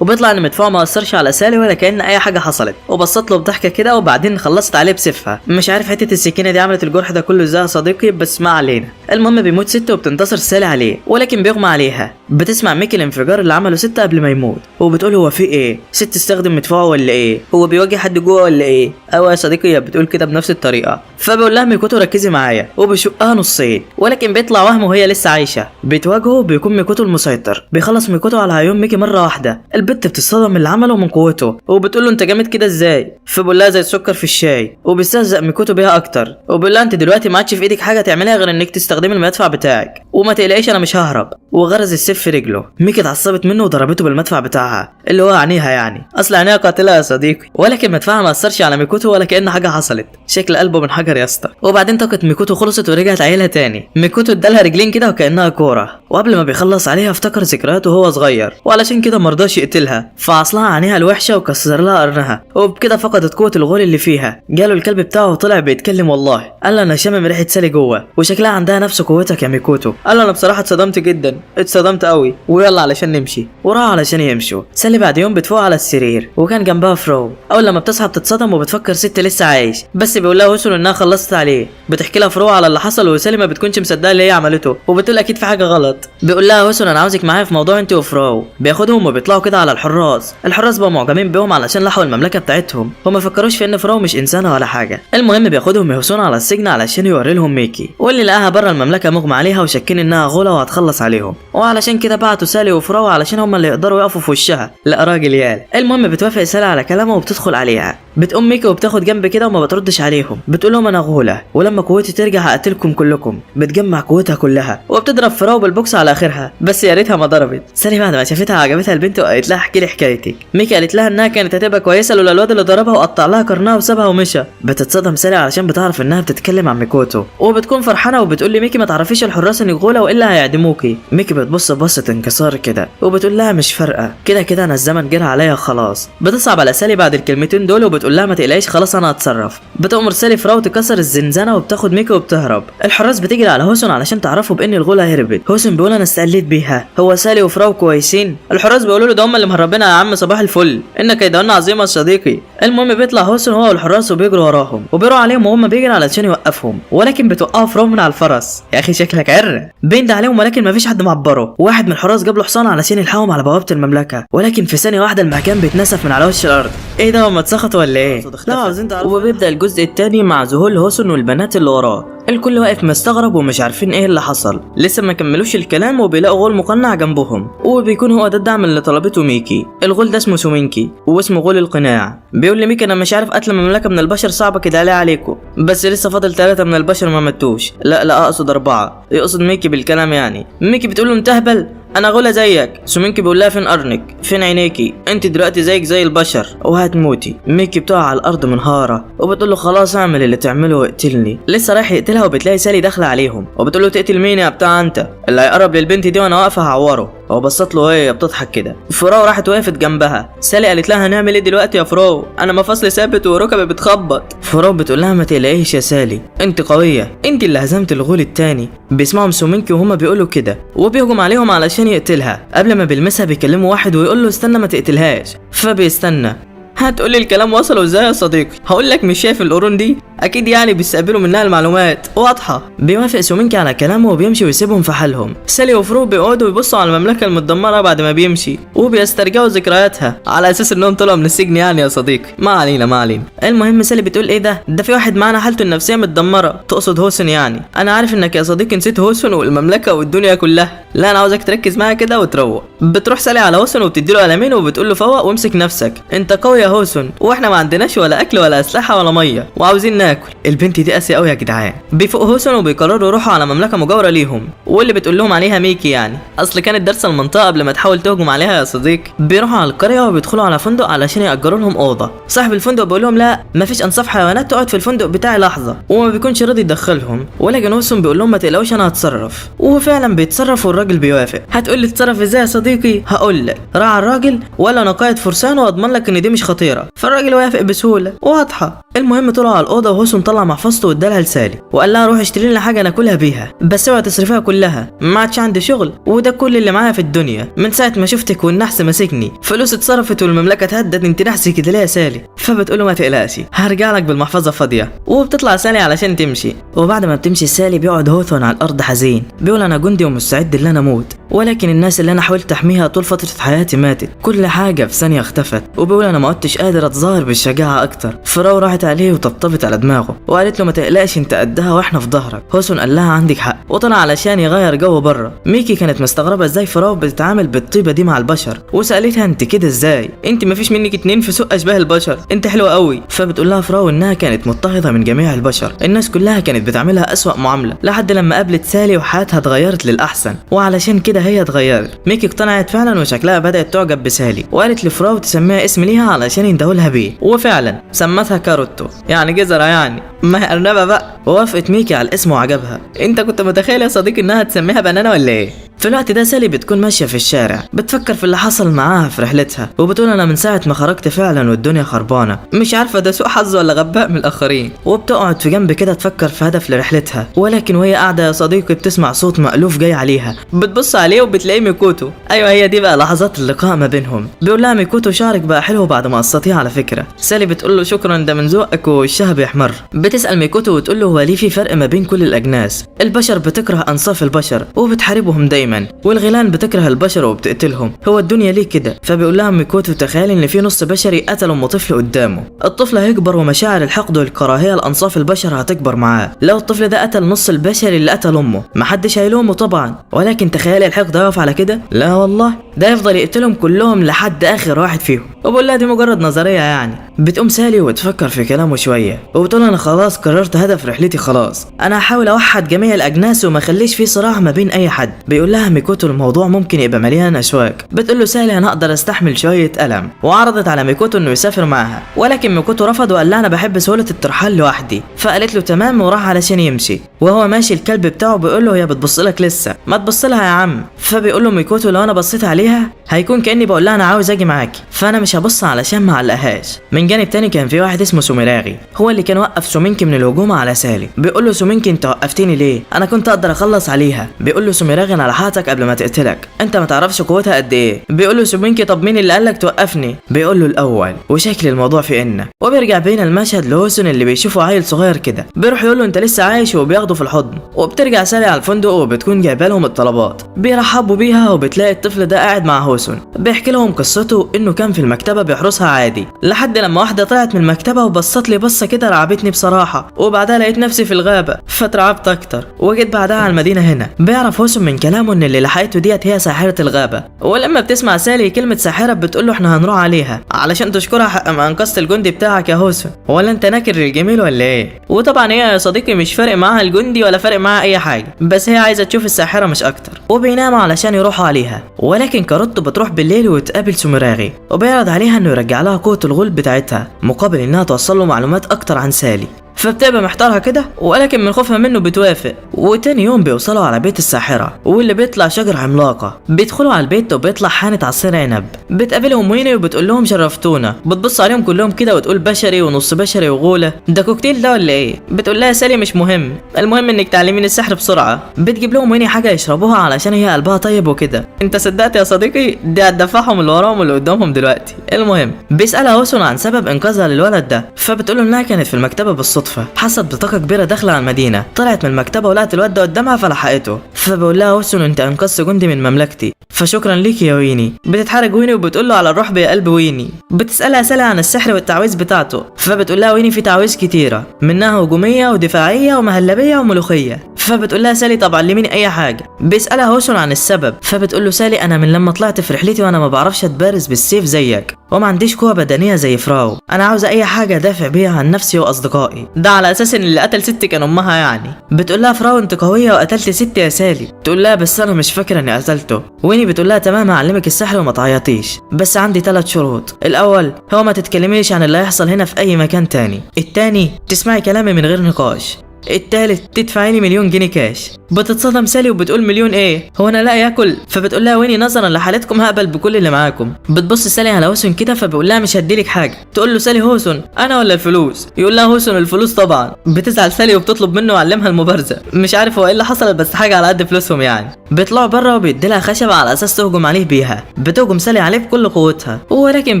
وبيطلع ان مدفعه ما اثرش على سالي ولا كأن اي حاجة حصلت، وبصت له بضحكه كده وبعدين خلصت عليه بسيفها. مش عارف حتة السكينة دي عملت الجرح ده كله ازاي يا صديقي، بس ما علينا. المهم بيموت ست وبتنتصر سالي عليه، ولكن بيغمى عليها. بتسمع ميكي الانفجار اللي عمله ست قبل ما يموت، وبتقول هو في ايه؟ ست استخدم مدفعه ولا ايه؟ هو بيواجه حد جوه ولا ايه؟ او يا صديقي هي بتقول كده بنفس الطريقة. فبقول لها ميكوتو ركزي معايا، وبيشقها نصين، ولكن بيطلع وهم وهي لسه عايشه. بيتواجهوا بيكون ميكوتو المسيطر. بيخلص ميكوتو على عيون ميكي مرة واحدة. البت بتتصدم من اللي عمله من قوته، وبتقول له انت جامد كده ازاي؟ فبقول لها زي السكر في الشاي. وبيستهزأ ميكوتو بيها اكتر، وبيقول لها انت دلوقتي ما عادش في ايدك حاجة تعمليها غير انك تستخدمي المدفع بتاعك، وما تقلقيش انا مش ههرب. وغرز السيف في رجله. ميكي اتعصبت منه وضربته بالمدفع بتاعها اللي هو عينيها، يعني اصل عينيها قاتله يا صديقي. ولكن مدفعها ما اثرش على ميكوتو ولا كأن حاجة حصلت. شكل قلبه من حجر يا اسطى. وبعدين طاقة ميكوتو خلصت ورجعت عيلها تاني. ميكوتو ادالها رجلين كده وكأنها كورة، وقبل ما بيخلص عليها افتكر ذكرياته وهو صغير، وعلشان كده مرضاش يقتلها، فعصلها عينيها الوحشة وكسر لها قرنها، وبكده فقدت قوة الغول اللي فيها. جاله الكلب بتاعه وطلع بيتكلم والله، قال له انا شامم ريحه سالي جوه وشكلها عندها نفس قوتك يا ميكوتو. قال له انا بصراحة اتصدمت جدا، اتصدمت قوي، ويلا علشان نمشي. وراح علشان يمشوا. سالي بعد يوم بتفوق على السرير وكان جنبها فرو. اول لما بتصحى بتتصدم وبتفكر ست لسه عايش، بس بيقول لها هوسون انها خلصت عليه. بتحكي لها فرو على اللي حصل، وسالي ما بتكونش مصدقه اللي هي عملته وبتقول اكيد في حاجة غلط. بيقول لها هوسون انا عاوزك معايا في موضوع انت وفراو. بياخدهم وبيطلعوا كده على الحراس. الحراس بقوا معجبين بيهم علشان لحقوا المملكة بتاعتهم، وما فكروش في ان فراو مش انسانه ولا حاجة. المهم بياخدهم هوسون على السجن علشان يوري لهم ميكي، واللي لقاها بره المملكة مغمى عليها وشاكين انها غوله وهتخلص عليهم، وعلشان كده بعتوا سالي وفراو علشان هم اللي يقدروا يقفوا في وشها. لا راجل يال. المهم بتوافق سالي على كلامه وبتدخل عليها. بتقوم ميكي وبتاخد جنب كده وما بتردش عليهم، بتقول لهم انا غوله ولما قوتي ترجع هقتلكم كلكم. بتجمع قوتها كلها وبتضرب فراو بالبوكس على اخرها، بس يا ريتها ما ضربت. سالي بعد ما شافتها عجبتها البنت وقالت لها احكي لي حكايتك. ميكي قالت لها انها كانت هتبقى كويسة لولا الواد اللي ضربها وقطع لها قرنها وسابها ومشى. بتتصدم سالي علشان بتعرف انها بتتكلم عن ميكوتو، وبتكون فرحانة وبتقول لميكي ما تعرفيش الحراس انك غوله والا هيعدموكي. ميكي بتبص بصة انكسار كده وبتقول لها مش فارقه، كده كده انا الزمن جرى عليا خلاص. بتصعب على سالي بعد الكلمتين دول وبتقول لها ما تقلقيش خلاص انا هتصرف. بتأمر سالي فراو تكسر الزنزانة وبتاخد ميكي وبتهرب. الحراس بتجري على هوسون علشان تعرفوا بان الغولة هربت. هوسون بيقول انا استقليت بيها، هو سالي وفراو كويسين؟ الحراس بيقولوا له ده هم اللي مهربينها يا عم صباح الفل، ان كيدهن عظيمة يا صديقي. المهم بيطلع هوسون هو والحراس وبيجروا وراهم وبيروا عليهم وهم بيجروا علشان يوقفهم، ولكن بتوقعوا فراو من على الفرس. يا اخي شكلك عره. بيند عليهم ولكن مفيش حد معبرة. واحد من الحراس جاب له حصان علشان يلحقهم على بوابه المملكة، ولكن في ثانية واحدة المكان بيتنسف من على وش الارض. ايه ده هم اتسخطوا ولا ايه؟ لا عاوزين تعرفوا. وبيبدا الجزء الثاني مع ذهول هوسون والبنات اللي وراه. الكل واقف مستغرب ومش عارفين ايه اللي حصل. لسه ما كملوش الكلام وبيلاقوا غول مقنع جنبهم، وبيكون هو ده الدعم اللي طلبته ميكي. الغول ده اسمه سومينكي واسمه غول القناع. بيقول لميكي انا مش عارف قتل مملكة من البشر صعبة كده عليه عليكم، بس لسه فاضل 3 من البشر ما ماتوش. لا لا اقصد 4، يقصد ميكي بالكلام يعني. ميكي بتقول له انت اهبل، انا غولة زيك. سومينكي بيقول لها فين قرنك؟ فين عينيكي؟ انت دلوقتي زيك زي البشر وهتموتي. ميكي بتقع على الارض منهاره وبتقول له خلاص اعمل اللي تعمله واقتلني. لسه رايح يقتلها وبتلاقي سالي داخله عليهم وبتقول له تقتل مين يا بتاع انت؟ اللي هيقرب للبنت دي وانا واقفة هعوره. هو بصت له وهي بتضحك كده. فراو راحت وقفت جنبها. سالي قالت لها هنعمل ايه دلوقتي يا فراو؟ انا مفاصلي ثابت وركبي بتخبط. فراو بتقول لها ما تقلقيش يا سالي، انت قوية، انت اللي هزمت الغول التاني. بيسمعهم سومينكي وهما بيقولوا كده وبيهجم عليهم علشان يقتلها. قبل ما بيلمسها بيكلموا واحد ويقول له استنى ما تقتلهاش، فبيستنى. هتقولي الكلام وصلوا ازاي يا صديقي؟ هقول لك مش شايف القرون دي؟ اكيد يعني بيستقبلوا منها المعلومات واضحة. بيوافق سومينكي على كلامه وبيمشي ويسيبهم في حالهم. سالي وفرو بيقعدوا يبصوا على المملكة المتدمره بعد ما بيمشي وبيسترجعوا ذكرياتها على اساس انهم طلعوا من السجن يعني يا صديقي. ما علينا ما علينا. المهم سالي بتقول ايه ده في واحد معانا حالته النفسية متدمره، تقصد هوسن يعني. انا عارف انك يا صديقي نسيت هوسن والمملكة والدنيا كلها، لا انا عاوزك تركز معايا كده وتروق. بتروح سالي على هوسن وبتدي له قلمين وبتقول له فوق وامسك نفسك، انت قوي يا هوسن، واحنا ما عندناش ولا اكل ولا اسلحة ولا مية وعاوزين ناكل. البنت دي قاسية قوي يا جدعان. بيفوق هوسن وبيقرروا يروحوا على مملكة مجاوره ليهم واللي بتقول لهم عليها ميكي يعني، اصل كانت دارسه المنطقة قبل ما تحاول تهجم عليها يا صديقي. بيروحوا على القرية وبيدخلوا على فندق علشان ياجروا لهم اوضة. صاحب الفندق بيقول لهم لا مفيش انصاف حيوانات تقعد في الفندق بتاعي لحظة، وما بيكونش راضي يدخلهم، ولكن هوسن بيقول لهم ما تقلقوش انا هتصرف، وفعلا بيتصرف والراجل بيوافق. هتقول لي اتصرف ازاي يا صديقي؟ هقول لك، راعى الراجل ولا انا قائد فرسان واضمن لك ان دي مش خطيرة، فالراجل وافق بسهولة واضحة. المهم طلعوا على الاوضة وهوسن طلع محفظته وادالها لسالي وقال لها روح اشتري لنا حاجة ناكلها بيها، بس اوعي تصرفيها كلها، ما عادش عندي شغل وده كل اللي معايا في الدنيا من ساعة ما شفتك والنحس ماسكني، فلوس اتصرفت والمملكة اتهدت، انت نحس كده ليه يا سالي؟ فبتقول له ما تقلقش هرجع لك بالمحفظه فاضية. وبتطلع سالي علشان تمشي. وبعد ما بتمشي سالي بيقعد هوثون على الارض حزين، بيقول انا جندي ومستعد ان انا اموت، ولكن الناس اللي انا حاولت احميها طول فترة حياتي ماتت، كل حاجة في ثانية اختفت. وبيقول انا ما عدتش قادر اتظاهر بالشجاعه اكتر. فراو راحت عليه وطبطبت على دماغه وقالت له ما تقلقش انت قدها واحنا في ظهرك. هوسون قال لها عندك حق، وطلع علشان يغير جو بره. ميكي كانت مستغربه ازاي فراو بتتعامل بالطيبه دي مع البشر، وسالتها انت كده ازاي؟ انت ما فيش منك اتنين في سوق اشباه البشر، انت حلوة قوي. فبتقول لها فراو انها كانت مضطهده من جميع البشر، الناس كلها كانت بتعملها اسوأ معاملة، لحد لما قابلت سالي وحياتها اتغيرت للاحسن، وعلشان كده هي اتغيرت. ميكي اقتنعت فعلا وشكلها بدات تعجب بسالي، وقالت لفراو تسميها اسم ليها علشان يندهولها بيه، وفعلا سمتها كاروتو، يعني جزرة يعني، ما هي ارنبه بقى. ووافقت ميكي على الاسم وعجبها. انت كنت متخيل يا صديقي انها تسميها banana ولا ايه؟ في الوقت ده سالي بتكون ماشية في الشارع بتفكر في اللي حصل معاها في رحلتها، وبتقول انا من ساعة ما خرجت فعلا والدنيا خربانة، مش عارفه ده سوء حظ ولا غباء من الاخرين. وبتقعد في جنب كده تفكر في هدف لرحلتها، ولكن وهي قاعدة يا صديقي بتسمع صوت مألوف جاي عليها، بتبص عليه وبتلاقيه ميكوتو. ايوه هي دي بقى لحظات اللقاء ما بينهم. بيقول لها ميكوتو شعرك بقى حلو بعد ما قصتيه على فكرة. سالي بتقول له شكرا ده من ذوقك ووشها بيحمر. بتسأل ميكوتو وتقول له هو ليه في فرق ما بين كل الاجناس؟ البشر بتكره انصاف البشر وبتحاربهم دايما، والغيلان بتكره البشر وبتقتلهم، هو الدنيا ليه كده؟ فبيقول لها ميكوتو تخيل ان في نص بشري قتل ام طفل قدامه، الطفل هيكبر ومشاعر الحقد والكراهية لانصاف البشر هتكبر معاه، لو الطفل ده قتل نص البشري اللي قتل امه محدش هيلومه طبعا، ولكن تخيل الحقد هيقف على كده؟ لا والله، ده يفضل يقتلهم كلهم لحد اخر واحد فيهم. وبقول لها دي مجرد نظرية يعني. بتقوم سالي وتفكر في كلامه شوية وبتقول انا خلاص قررت هدف رحلتي، خلاص انا هحاول اوحد جميع الاجناس وما اخليش في صراع ما بين اي حد. بيقول لها ميكوتو الموضوع ممكن يبقى مليان اشواك. بتقول له سالي انا اقدر استحمل شوية الم، وعرضت على ميكوتو انه يسافر معاها، ولكن ميكوتو رفض وقال لها انا بحب سهولة الترحال لوحدي. فقالت له تمام وراح علشان يمشي. وهو ماشي الكلب بتاعه بيقول له هي بتبص لك لسه، ما تبص لها يا عم. فبيقول له ميكوتو لو انا بصيت عليها هيكون كاني بقول لها انا عاوز اجي معاكي، فانا مش هبص علشان ما اعلقهاش. من جانب تاني كان في واحد اسمه سوميراغي هو اللي كان وقف سومينكي من الهجوم على سالي. بيقول له سومينكي انت وقفتني ليه؟ انا كنت اقدر اخلص عليها. بيقول له سوميراغي انا لحقتك قبل ما تقتلك، انت ما تعرفش قوتها قد ايه. بيقول له سومينكي طب مين اللي قالك توقفني؟ بيقول له الاول، وشكل الموضوع في ان. وبيرجع بينا المشهد لهوسن اللي بيشوفه عيل صغير كده، بيروح يقول له انت لسه عايش وبياخده في الحضن. وبترجع سالي على الفندق وبتكون جايبه لهم الطلبات، بيرحبوا بيها وبتلاقي الطفل ده قاعد مع هوسن، بيحكي لهم قصته انه كان في المكتبة بيحرسها عادي، لحد لما واحدة طلعت من المكتبة وبصت لي بصة كده رعبتني بصراحة، وبعدها لقيت نفسي في الغابة فترعبت اكتر، وجيت بعدها على المدينة هنا. بيعرف هوسن من كلامه ان اللي لحقته ديت هي ساحرة الغابة، ولما بتسمع سالي كلمة ساحرة بتقول له احنا هنروح عليها علشان تشكرها حق ما انقذت الجندي بتاعك يا هوسن، ولا انت ناكر للجميل ولا ايه؟ وطبعا هي يا صديقي مش فارق معاها الجندي ولا فارق معاها اي حاجة، بس هي عايزه تشوف الساحرة مش اكتر. وبيناموا علشان يروحوا عليها، ولكن كاروتو بتروح بالليل وتقابل سوميراغي وبيعرض عليها انه يرجع لها قوة الغول بتاعتها مقابل انها توصل له معلومات اكتر عن سالي. فبتبقى محتارها كده، ولكن من خوفها منه بتوافق. وتاني يوم بيوصلوا على بيت الساحرة واللي بيطلع شجرة عملاقة. بيدخلوا على البيت وبيطلع حانة عصير عنب. بتقابلهم ويني وبتقول لهم شرفتونا. بتبص عليهم كلهم كده وتقول بشري ونص بشري وغوله، ده كوكتيل ده ولا ايه؟ بتقول لها سالي مش مهم، المهم انك تعلميني السحر بسرعة. بتجيب لهم ويني حاجة يشربوها علشان هي قلبها طيب وكده. انت صدقت يا صديقي؟ دي هتدفعهم اللي وراهم واللي قدامهم دلوقتي. المهم بيسالها هوسون عن سبب انقاذها للولد ده، فبتقول له انها كانت في المكتبة بالصدفة بالصدفة، حست بطاقة كبيرة داخله على المدينة، طلعت من المكتبة ولقت الواد ده قدامها فلحقته. فبيقول لها هوسون انت انقذت جندي من مملكتي، فشكرا ليك يا ويني. بتتحرج ويني وبتقول له على الرحب يا قلب ويني. بتسالها سالي عن السحر والتعويذ بتاعته، فبتقول لها ويني في تعويذ كتيرة، منها هجومية ودفاعيه ومهلبيه وملوخيه. فبتقول لها سالي طب علميني اي حاجة. بيسالها هوسون عن السبب، فبتقول له سالي انا من لما طلعت في رحلتي وانا ما بعرفش اتبارز بالسيف زيك، وما عنديش قوة بدنية زي فراو، انا عاوزه اي حاجة ادافع بيها عن نفسي واصدقائي. ده على اساس ان اللي قتل ستي كان امها يعني. بتقول لها فراو انت قوية وقتلت ستي يا سالي. تقول لها بس انا مش فاكره اني قتلته. ويني بتقول لها تمام هعلمك السحر وما تعيطيش، بس عندي 3 شروط. الاول هو ما تتكلميش عن اللي هيحصل هنا في اي مكان تاني. التاني تسمعي كلامي من غير نقاش. التالت تدفعي لي 1,000,000 جنيه كاش. بتتصدم سالي وبتقول 1,000,000 ايه؟ هو انا لاقي اكل؟ فبتقول لها ويني نظرا لحالتكم هقبل بكل اللي معاكم. بتبص سالي على هوسون كده فبيقول لها مش هديلك حاجة. تقول له سالي هوسون انا ولا الفلوس؟ يقول لها هوسون الفلوس طبعا. بتزعل سالي وبتطلب منه يعلمها المبارزة، مش عارف هو ايه اللي حصل بس حاجة على قد فلوسهم يعني. بيطلعوا بره وبيدي لها خشبه على اساس تهجم عليه بيها. بتهجم سالي عليه بكل قوتها، ولكن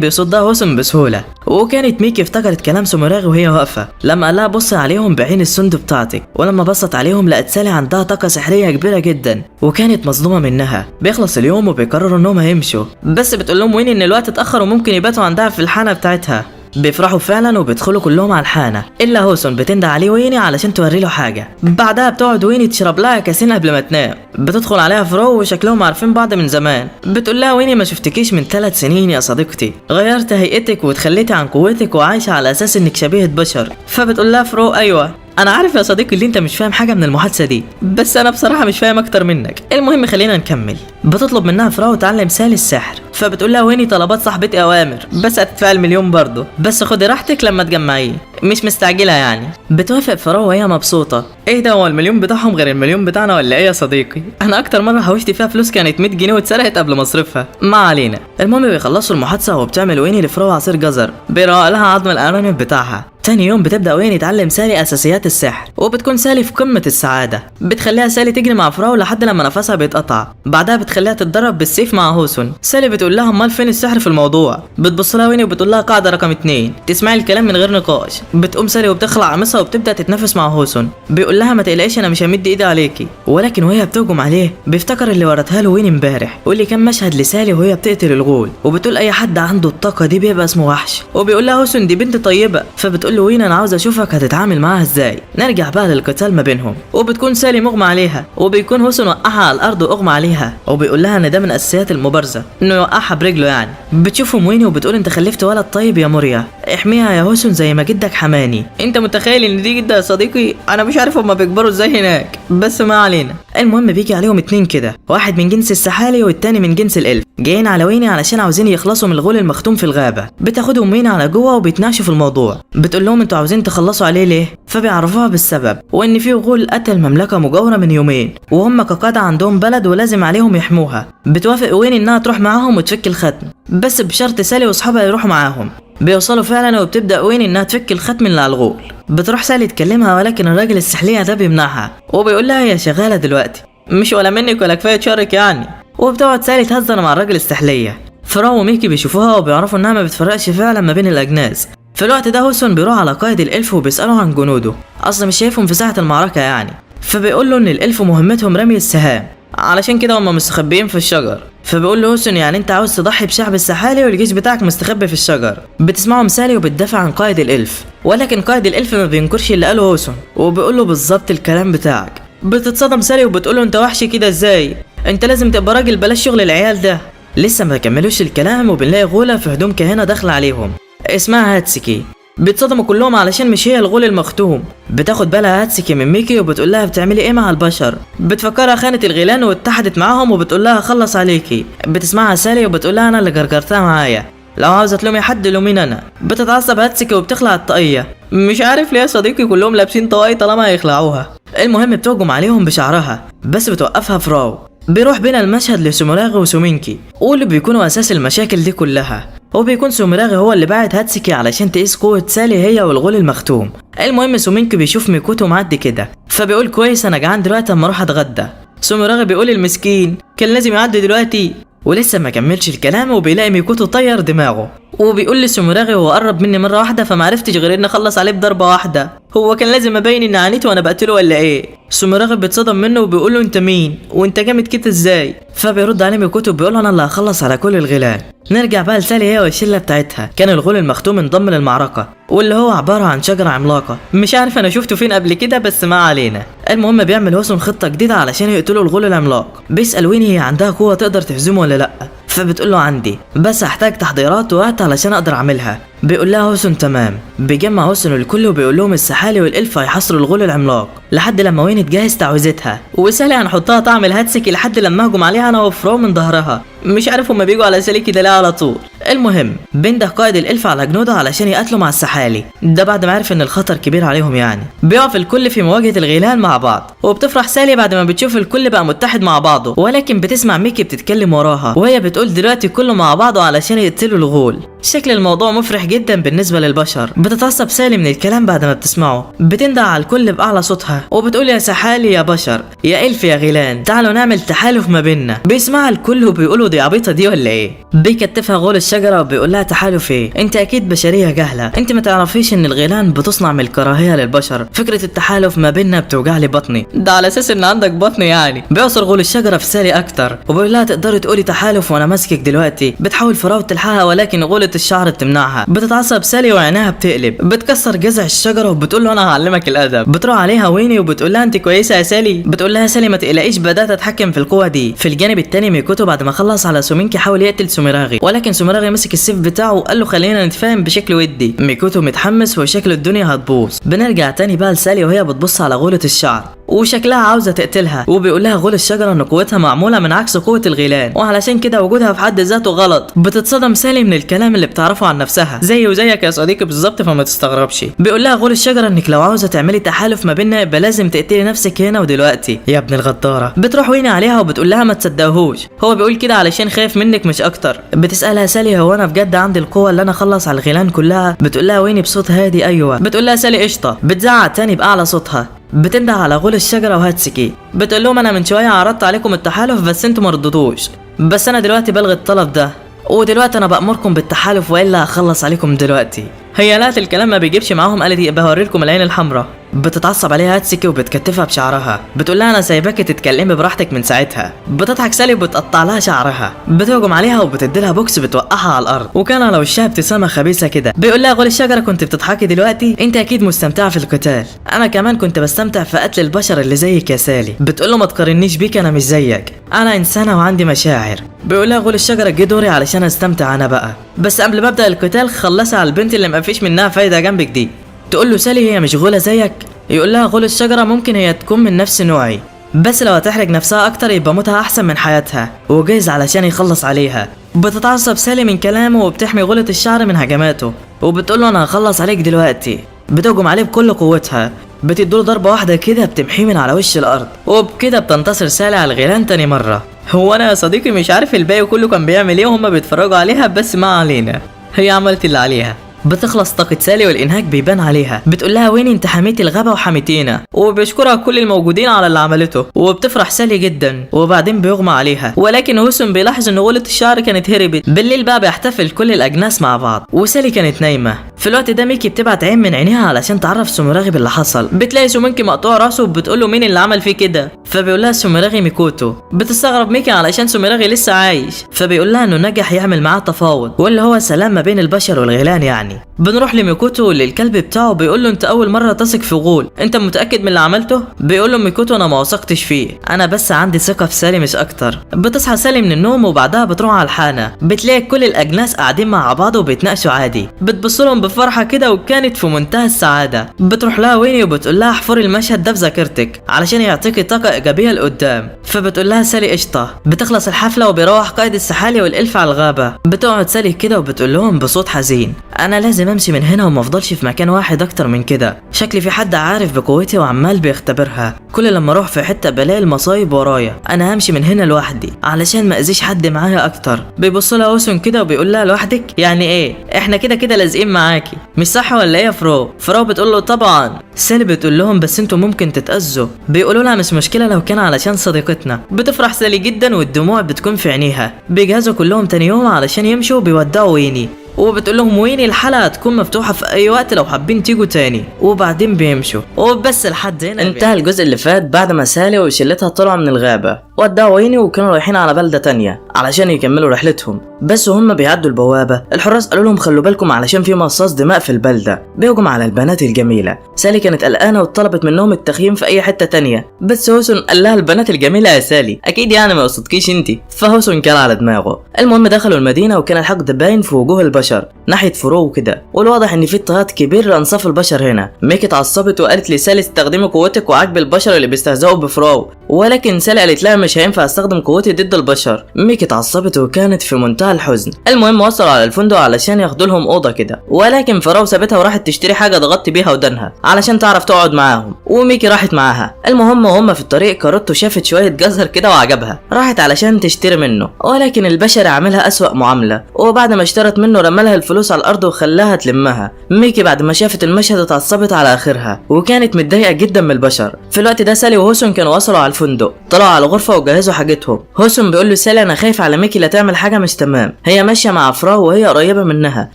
بيصدها هوسون بسهولة. وكانت ميكي افتكرت كلام سوموراغي وهي واقفة لما قال لها بصي عليهم بعين السند بتاعتك، ولما بصت عليهم لقت سالي عندها طاقة سحرية كبيرة جدا وكانت مصدومة منها. بيخلص اليوم وبيقرروا انهم هيمشوا، بس بتقول لهم ويني ان الوقت اتأخر وممكن يباتوا عندها في الحانة بتاعتها. بيفرحوا فعلا وبيدخلوا كلهم على الحانة الا هوسون، بتندى عليه ويني علشان توري له حاجة. بعدها بتقعد ويني تشرب لها كاسين قبل ما تنام. بتدخل عليها فرو وشكلهم عارفين بعض من زمان. بتقول لها ويني ما شفتكيش من 3 سنين يا صديقتي، غيرت هيئتك وتخليتي عن قوتك وعايشة على اساس انك شبيهة بشر. فبتقول لها فرو ايوه انا عارف يا صديقي اللي انت مش فاهم حاجة من المحادثة دي، بس انا بصراحة مش فاهم اكتر منك. المهم خلينا نكمل. بتطلب منها فراو تعلم سالي السحر، فبتقول لها ويني طلبات صاحبتي اوامر، بس هتدفعي 1,000,000 برضه، بس خدي راحتك لما تجمعيه، مش مستعجلة يعني. بتوافق فراو وهي مبسوطة. ايه ده، هو 1,000,000 بتاعهم غير 1,000,000 بتاعنا ولا ايه يا صديقي؟ انا اكتر مرة حوشت فيها فلوس كانت 100 جنيه واتسرقت قبل مصرفها. ما علينا. المهم بيخلصوا المحادثة وبتعمل ويني لفراو عصير جزر، بيروق لها عظم الارانب بتاعها. تاني يوم بتبدا ويني تعلم سالي اساسيات السحر، وبتكون سالي في قمة السعادة. بتخليها سالي تجري مع فراو لحد لما نفسها بيتقطع. بعدها بتخليها تتدرب بالسيف مع هوسون. سالي بتقول لها امال فين السحر في الموضوع؟ بتبص لها ويني وبتقول لها قاعدة رقم 2، تسمعي الكلام من غير نقاش. بتقوم سالي وبتخلع قميصها وبتبدا تتنافس مع هوسون. بيقول لها ما تقلقيش انا مش همد ايدي عليكي، ولكن وهي بتهجم عليه بيفتكر اللي ورتها له ويني امبارح، واللي كان مشهد لسالي وهي بتقتل الغول، وبتقول اي حد عنده الطاقة دي بيبقى اسمه وحش. وبيقول لها هوسون دي بنت طيبة، فبتقول له وين انا عاوز اشوفك هتتعامل معاها ازاي. نرجع بقى للقتال ما بينهم، وبتكون سالي مغمى عليها، وبيكون هوسون وقعها على الارض واغمى عليها، وبيقول لها ان ده من اساسيات المبارزة انه يوقعها برجله يعني. بتشوفهم ويني وبتقول انت خلفت ولد طيب يا موريا، احميها يا هوسون زي ما جدك حماني. انت متخيل ان دي جده يا صديقي؟ انا مش عارف هما بيكبروا ازاي هناك، بس ما علينا. المهم بيجي عليهم 2 كده، واحد من جنس السحالي والتاني من جنس ال elf، جايين على ويني علشان عاوزين يخلصوا من الغول المختوم في الغابة. بتاخدهم ويني على جوه وبيتناقشوا في الموضوع. بتقول لهم انتوا عاوزين تخلصوا عليه ليه؟ فبيعرفوها بالسبب، وان في غول قتل مملكة مجاوره من يومين، وهم كقاده عندهم بلد ولازم عليهم يحموها. بتوافق ويني انها تروح معاهم وتفك الختم، بس بشرط سالي واصحابها يروحوا معاهم. بيوصلوا فعلا وبتبدا ويني انها تفك الختم اللي على الغول. بتروح سالي تكلمها، ولكن الراجل السحليه ده بيمنعها وبيقول لها هي شغالة دلوقتي، مش ولا منك ولا كفاية شرك يعني. وبتقعد سالي تهزر مع الراجل السحليه. فراو وميكي بيشوفوها وبيعرفوا انها ما بتفرقش فعلا ما بين الاجناس. في الوقت ده هوسون بيروح على قائد ال elf وبيسأله عن جنوده، اصلا مش شايفهم في ساحة المعركة يعني. فبيقول له ان ال elf مهمتهم رمي السهام، علشان كده هم مستخبيين في الشجر. فبيقول له هوسون يعني انت عاوز تضحي بشعب السحالي والجيش بتاعك مستخبي في الشجر. بتسمعهم سالي وبتدافع عن قائد ال elf، ولكن قائد ال elf ما بينكرش اللي قاله هوسون وبيقول له بالظبط الكلام بتاعك. بتتصدم سالي وبتقول له انت وحش كده ازاي؟ انت لازم تبقى راجل، بلاش شغل العيال ده. لسه ما كملوش الكلام وبنلاقي غولة في هدوم كهنة داخلة عليهم اسمها هاتسكي. بيتصدموا كلهم علشان مش هي الغول المختوم. بتاخد بالها هاتسكي من ميكي وبتقول لها بتعملي ايه مع البشر؟ بتفكرها خانت الغيلان واتحدت معاهم وبتقول لها خلص عليكي. بتسمعها سالي وبتقول لها انا اللي جرجرتها معايا، لو عاوزه تلومي حد لوميني انا. بتتعصب هاتسكي وبتخلع الطاقية، مش عارف ليه يا صديقي كلهم لابسين طواقي طالما هيخلعوها. المهم بتهجم عليهم بشعرها بس بتوقفها فراو. بيروح بينا المشهد لسوموراغي وسومينكي واللي بيكونوا اساس المشاكل دي كلها، وبيكون سوميراغي هو اللي باعت هاتسكي علشان تقيس قوة سالي هي والغول المختوم. المهم سومينكي بيشوف ميكوتو معدي كده فبيقول كويس انا جعان دلوقتي اما اروح اتغدى. سوميراغي بيقول المسكين كان لازم يعدي دلوقتي، ولسه ما كملش الكلام وبيلاقي ميكوتو طير دماغه. وبيقول لسوميراغي هو قرب مني مرة واحدة فمعرفتش غير اني اخلص عليه بضربه واحدة، هو كان لازم ابين اني عانيت وانا بقتله ولا ايه؟ سوميراغي بيتصدم منه وبيقول له انت مين وانت جامد كده ازاي؟ فبيرد عليه ميكوتو بيقول له انا اللي هخلص على كل الغيلان. نرجع بقى لسالي هي والشله بتاعتها. كان الغول المختوم انضم للمعركة واللي هو عبارة عن شجرة عملاقة، مش عارف انا شفته فين قبل كده بس ما علينا. المهم بيعمل هوسون خطه جديدة علشان يقتلوا الغول العملاق. بيسال ويني هي عندها قوة تقدر تهزمه ولا لا، فبتقول له عندي بس هحتاج تحضيرات ووقت علشان اقدر اعملها. بيقول لها هوسون تمام. بيجمع هوسون الكل وبيقول لهم السحالي والالف هيحاصروا الغول العملاق لحد لما ويني تجهز تعويذتها، وسالي هنحطها تعمل هاتسكي لحد لما اهجم عليها انا وفرو من ظهرها. مش عارف هما بيجوا على سالي كده ليه على طول. المهم بينده قائد الالف على جنوده علشان يقاتلوا مع السحالي ده بعد ما عرف ان الخطر كبير عليهم يعني. بيقف الكل في مواجهة الغيلان مع بعض، وبتفرح سالي بعد ما بتشوف الكل بقى متحد مع بعضه، ولكن بتسمع ميكي بتتكلم وراها وهي بتقول دلوقتي كله مع بعضه علشان يقتلوا الغول. شكل الموضوع مفرح جدا بالنسبة للبشر. بتتعصب سالي من الكلام بعد ما بتسمعه، بتندع على الكل باعلى صوتها وبتقول يا سحالي يا بشر يا الف يا غيلان تعالوا نعمل تحالف ما بيننا. بيسمعها الكل وبيقولوا دي عبيطه دي ولا ايه؟ بيكتفها غول الشجرة وبيقول لها تحالف ايه؟ انت اكيد بشرية جاهله، انت ما تعرفيش ان الغيلان بتصنع من الكراهية للبشر، فكرة التحالف ما بيننا بتوجع لي بطني. ده على اساس ان عندك بطن يعني. بيعصر غول الشجرة في سالي اكتر وبيقول لها تقدري تقولي تحالف وانا ماسكك دلوقتي. بتحاول فراو تلحقها ولكن غولة الشعر بتمنعها. بتتعصب سالي وعينها بتقلب، بتكسر جذع الشجرة وبتقول له انا هعلمك الادب. بتروح عليها ويني وبتقول لها انت كويسة يا سالي؟ بتقول لها سالي ما تقلقيش بدات اتحكم في القوة دي. في الجانب الثاني ميكوتو بعد ما خلص على سومينكي حاول يقتل سوميراغي، ولكن سوميراغي مسك السيف بتاعه وقال له خلينا نتفاهم بشكل ودي. ميكوتو متحمس وشكل الدنيا هتبوظ. بنرجع تاني بقى لسالي وهي بتبص على غولة الشعر وشكلها عاوزه تقتلها، وبيقول لها غول الشجرة ان قوتها معمولة من عكس قوة الغيلان وعلشان كده وجودها في حد ذاته غلط. بتتصدم سالي من الكلام اللي بتعرفه عن نفسها، زي وزيك يا صديقي بالظبط فما تستغربش. بيقول لها غول الشجرة انك لو عاوزه تعملي تحالف ما بيننا يبقى لازم تقتلي نفسك هنا ودلوقتي يا ابن الغداره. بتروح ويني عليها وبتقول لها ما تصدقهوش، هو بيقول كده علشان خايف منك مش اكتر. بتسالها سالي هو انا بجد عندي القوة اللي انا اخلص على الغيلان كلها؟ بتقول لها ويني بصوت هادي ايوه. بتقول لها سالي قشطه. بتزعق تاني باعلى صوتها، بتنده على غول الشجرة وهاتسكي، بتقول لهم انا من شوية عرضت عليكم التحالف بس انتوا ما رضيتوش، بس انا دلوقتي بلغي الطلب ده ودلوقتي انا بأمركم بالتحالف والا هخلص عليكم دلوقتي. هي لقت الكلام ما بيجيبش معاهم، قالت يبقى هوريلكم العين الحمراء. بتتعصب عليها هاتسكي وبتكتفها بشعرها، بتقول لها انا سايباكي تتكلمي براحتك من ساعتها. بتضحك سالي وبتقطع لها شعرها، بتهجم عليها وبتدي لها بوكس بتوقعها على الارض، وكان على وشها ابتسامة خبيثة كده. بيقول لها غول الشجرة كنت بتضحكي دلوقتي؟ انت اكيد مستمتعه في القتال، انا كمان كنت بستمتع في قتل البشر اللي زيك يا سالي. بتقول له ما تقارنيش بيك انا مش زيك، انا انسانه وعندي مشاعر. بيقول لها غول الشجرة جه دوري علشان استمتع انا بقى، بس قبل ما ابدا القتال خلصي على البنت اللي ما فيش منها فايده جنبك دي. تقول له سالي هي مشغولة زيك؟ يقول لها غول الشجرة ممكن هي تكون من نفس نوعي، بس لو هتحرج نفسها اكتر يبقى موتها احسن من حياتها، وجايز علشان يخلص عليها. بتتعصب سالي من كلامه وبتحمي غولة الشعر من هجماته وبتقول له انا هخلص عليك دلوقتي. بتهجم عليه بكل قوتها، بتديله ضربة واحدة كده بتمحيه من على وش الارض، وبكده بتنتصر سالي على الغيلان تاني مرة. هو انا يا صديقي مش عارف الباقي كله كان بيعمل ايه وهما بيتفرجوا عليها، بس ما علينا، هي عملت اللي عليها. بتخلص طاقة سالي والإنهاك بيبان عليها. بتقول لها ويني انت حميتي الغابة وحميتينا، وبيشكرها كل الموجودين على اللي عملته، وبتفرح سالي جدا. وبعدين بيغمى عليها، ولكن هوسون بيلاحظ ان غولة الشعر كانت هربت. بالليل بقى بيحتفل كل الأجناس مع بعض وسالي كانت نايمة. في الوقت ده ميكي بتبعت عين من عينيها علشان تعرف سوميراغي باللي حصل. بتلاقي سومينكي مقطوع راسه وبتقول له مين اللي عمل فيه كده، فبيقول لها سوميراغي ميكوتو. بتستغرب ميكي علشان سوميراغي لسه عايش، فبيقول لها انه نجح يعمل معاه تفاوض واللي هو سلام ما بين البشر والغيلان يعني. بنروح لميكوتو للكلب بتاعه بيقول له انت اول مرة تثق في غول، انت متاكد من اللي عملته؟ بيقول له ميكوتو انا ما وثقتش فيه، انا بس عندي ثقة في سالي مش اكتر. بتصحى سالي من النوم وبعدها بتروح على الحانه، بتلاقي كل الاجناس قاعدين مع بعض وبيتناقشوا عادي. بتبص لهم بفرحة كده وكانت في منتهى السعادة. بتروح لها ويني وبتقول لها احفري المشهد ده في ذاكرتك علشان يعطيكي طاقة ايجابية لقدام، فبتقول لها سالي قشطه. بتخلص الحفلة وبيروح قائد السحالي والالف على الغابة. بتقعد سالي كده وبتقول لهم بصوت حزين انا لازم امشي من هنا وما افضلش في مكان واحد اكتر من كده، شكلي في حد عارف بقوتي وعمال بيختبرها، كل لما اروح في حتة بلاقي المصايب ورايا، انا همشي من هنا لوحدي علشان ما اذيش حد معايا اكتر. بيبص لها اوسون كده وبيقول لها لوحدك يعني ايه؟ احنا كده كده لازقين معاكي مش صح ولا ايه يا فرو؟ فرو بتقول له طبعا. سالي بتقول لهم بس انتوا ممكن تتاذوا، بيقولوا لها مش مشكلة لو كان علشان صديقتنا. بتفرح سالي جدا والدموع بتكون في عينيها. بيجهزوا كلهم تاني يوم علشان يمشوا وبيودعوا ويني. وبتقول لهم ويني الحلقة هتكون مفتوحة في اي وقت لو حابين تيجوا تاني، وبعدين بيمشوا. وبس لحد هنا انتهى الجزء اللي فات بعد ما سالي وشلتها طلعوا من الغابة ودعوا ويني، وكانوا رايحين على بلده تانية علشان يكملوا رحلتهم. بس وهم بيعدوا البوابة الحراس قالوا لهم خلوا بالكم علشان في مصاص دماء في البلدة بيهجم على البنات الجميلة. سالي كانت قلقانة وطلبت منهم التخييم في اي حتة تانية، بس هوسون قال لها البنات الجميلة يا سالي اكيد يعني ما قصدكيش انتي، فهوسون كان على دماغه. المهم دخلوا المدينة وكان الحقد باين في وجوه البشر ناحية فروه وكده، والواضح ان في اضطهاد كبير لانصاف البشر هنا. ميكي اتعصبت وقالت لسالي استخدمي قوتك وعاقبي البشر اللي بيستهزئوا بفراو، ولكن سالي قالت لها مش هينفع استخدم قوتي ضد البشر. ميكي اتعصبت وكانت في منتهى الحزن. المهم وصلوا على الفندق علشان ياخدوا لهم اوضة كده، ولكن فراو سابتها وراحت تشتري حاجة تغطي بيها ودانها علشان تعرف تقعد معاهم، وميكي راحت معاها. المهم وهم في الطريق كاروتو شافت شوية جزر كده وعجبها، راحت علشان تشتري منه، ولكن البشر عاملها اسوأ معاملة، وبعد ما اشترت منه رمالها الفلوس على الارض وخلاها تلمها. ميكي بعد ما شافت المشهد اتعصبت على اخرها وكانت متضايقة جدا من البشر. في الوقت ده سالي وهوسون كانوا وصلوا على الفندق، طلعوا على الغرفة وجهزوا حاجتهم. هوسون بيقول له سالي انا خايف على ميكي لا تعمل حاجة مش تمام، هي ماشية مع فراو وهي قريبه منها،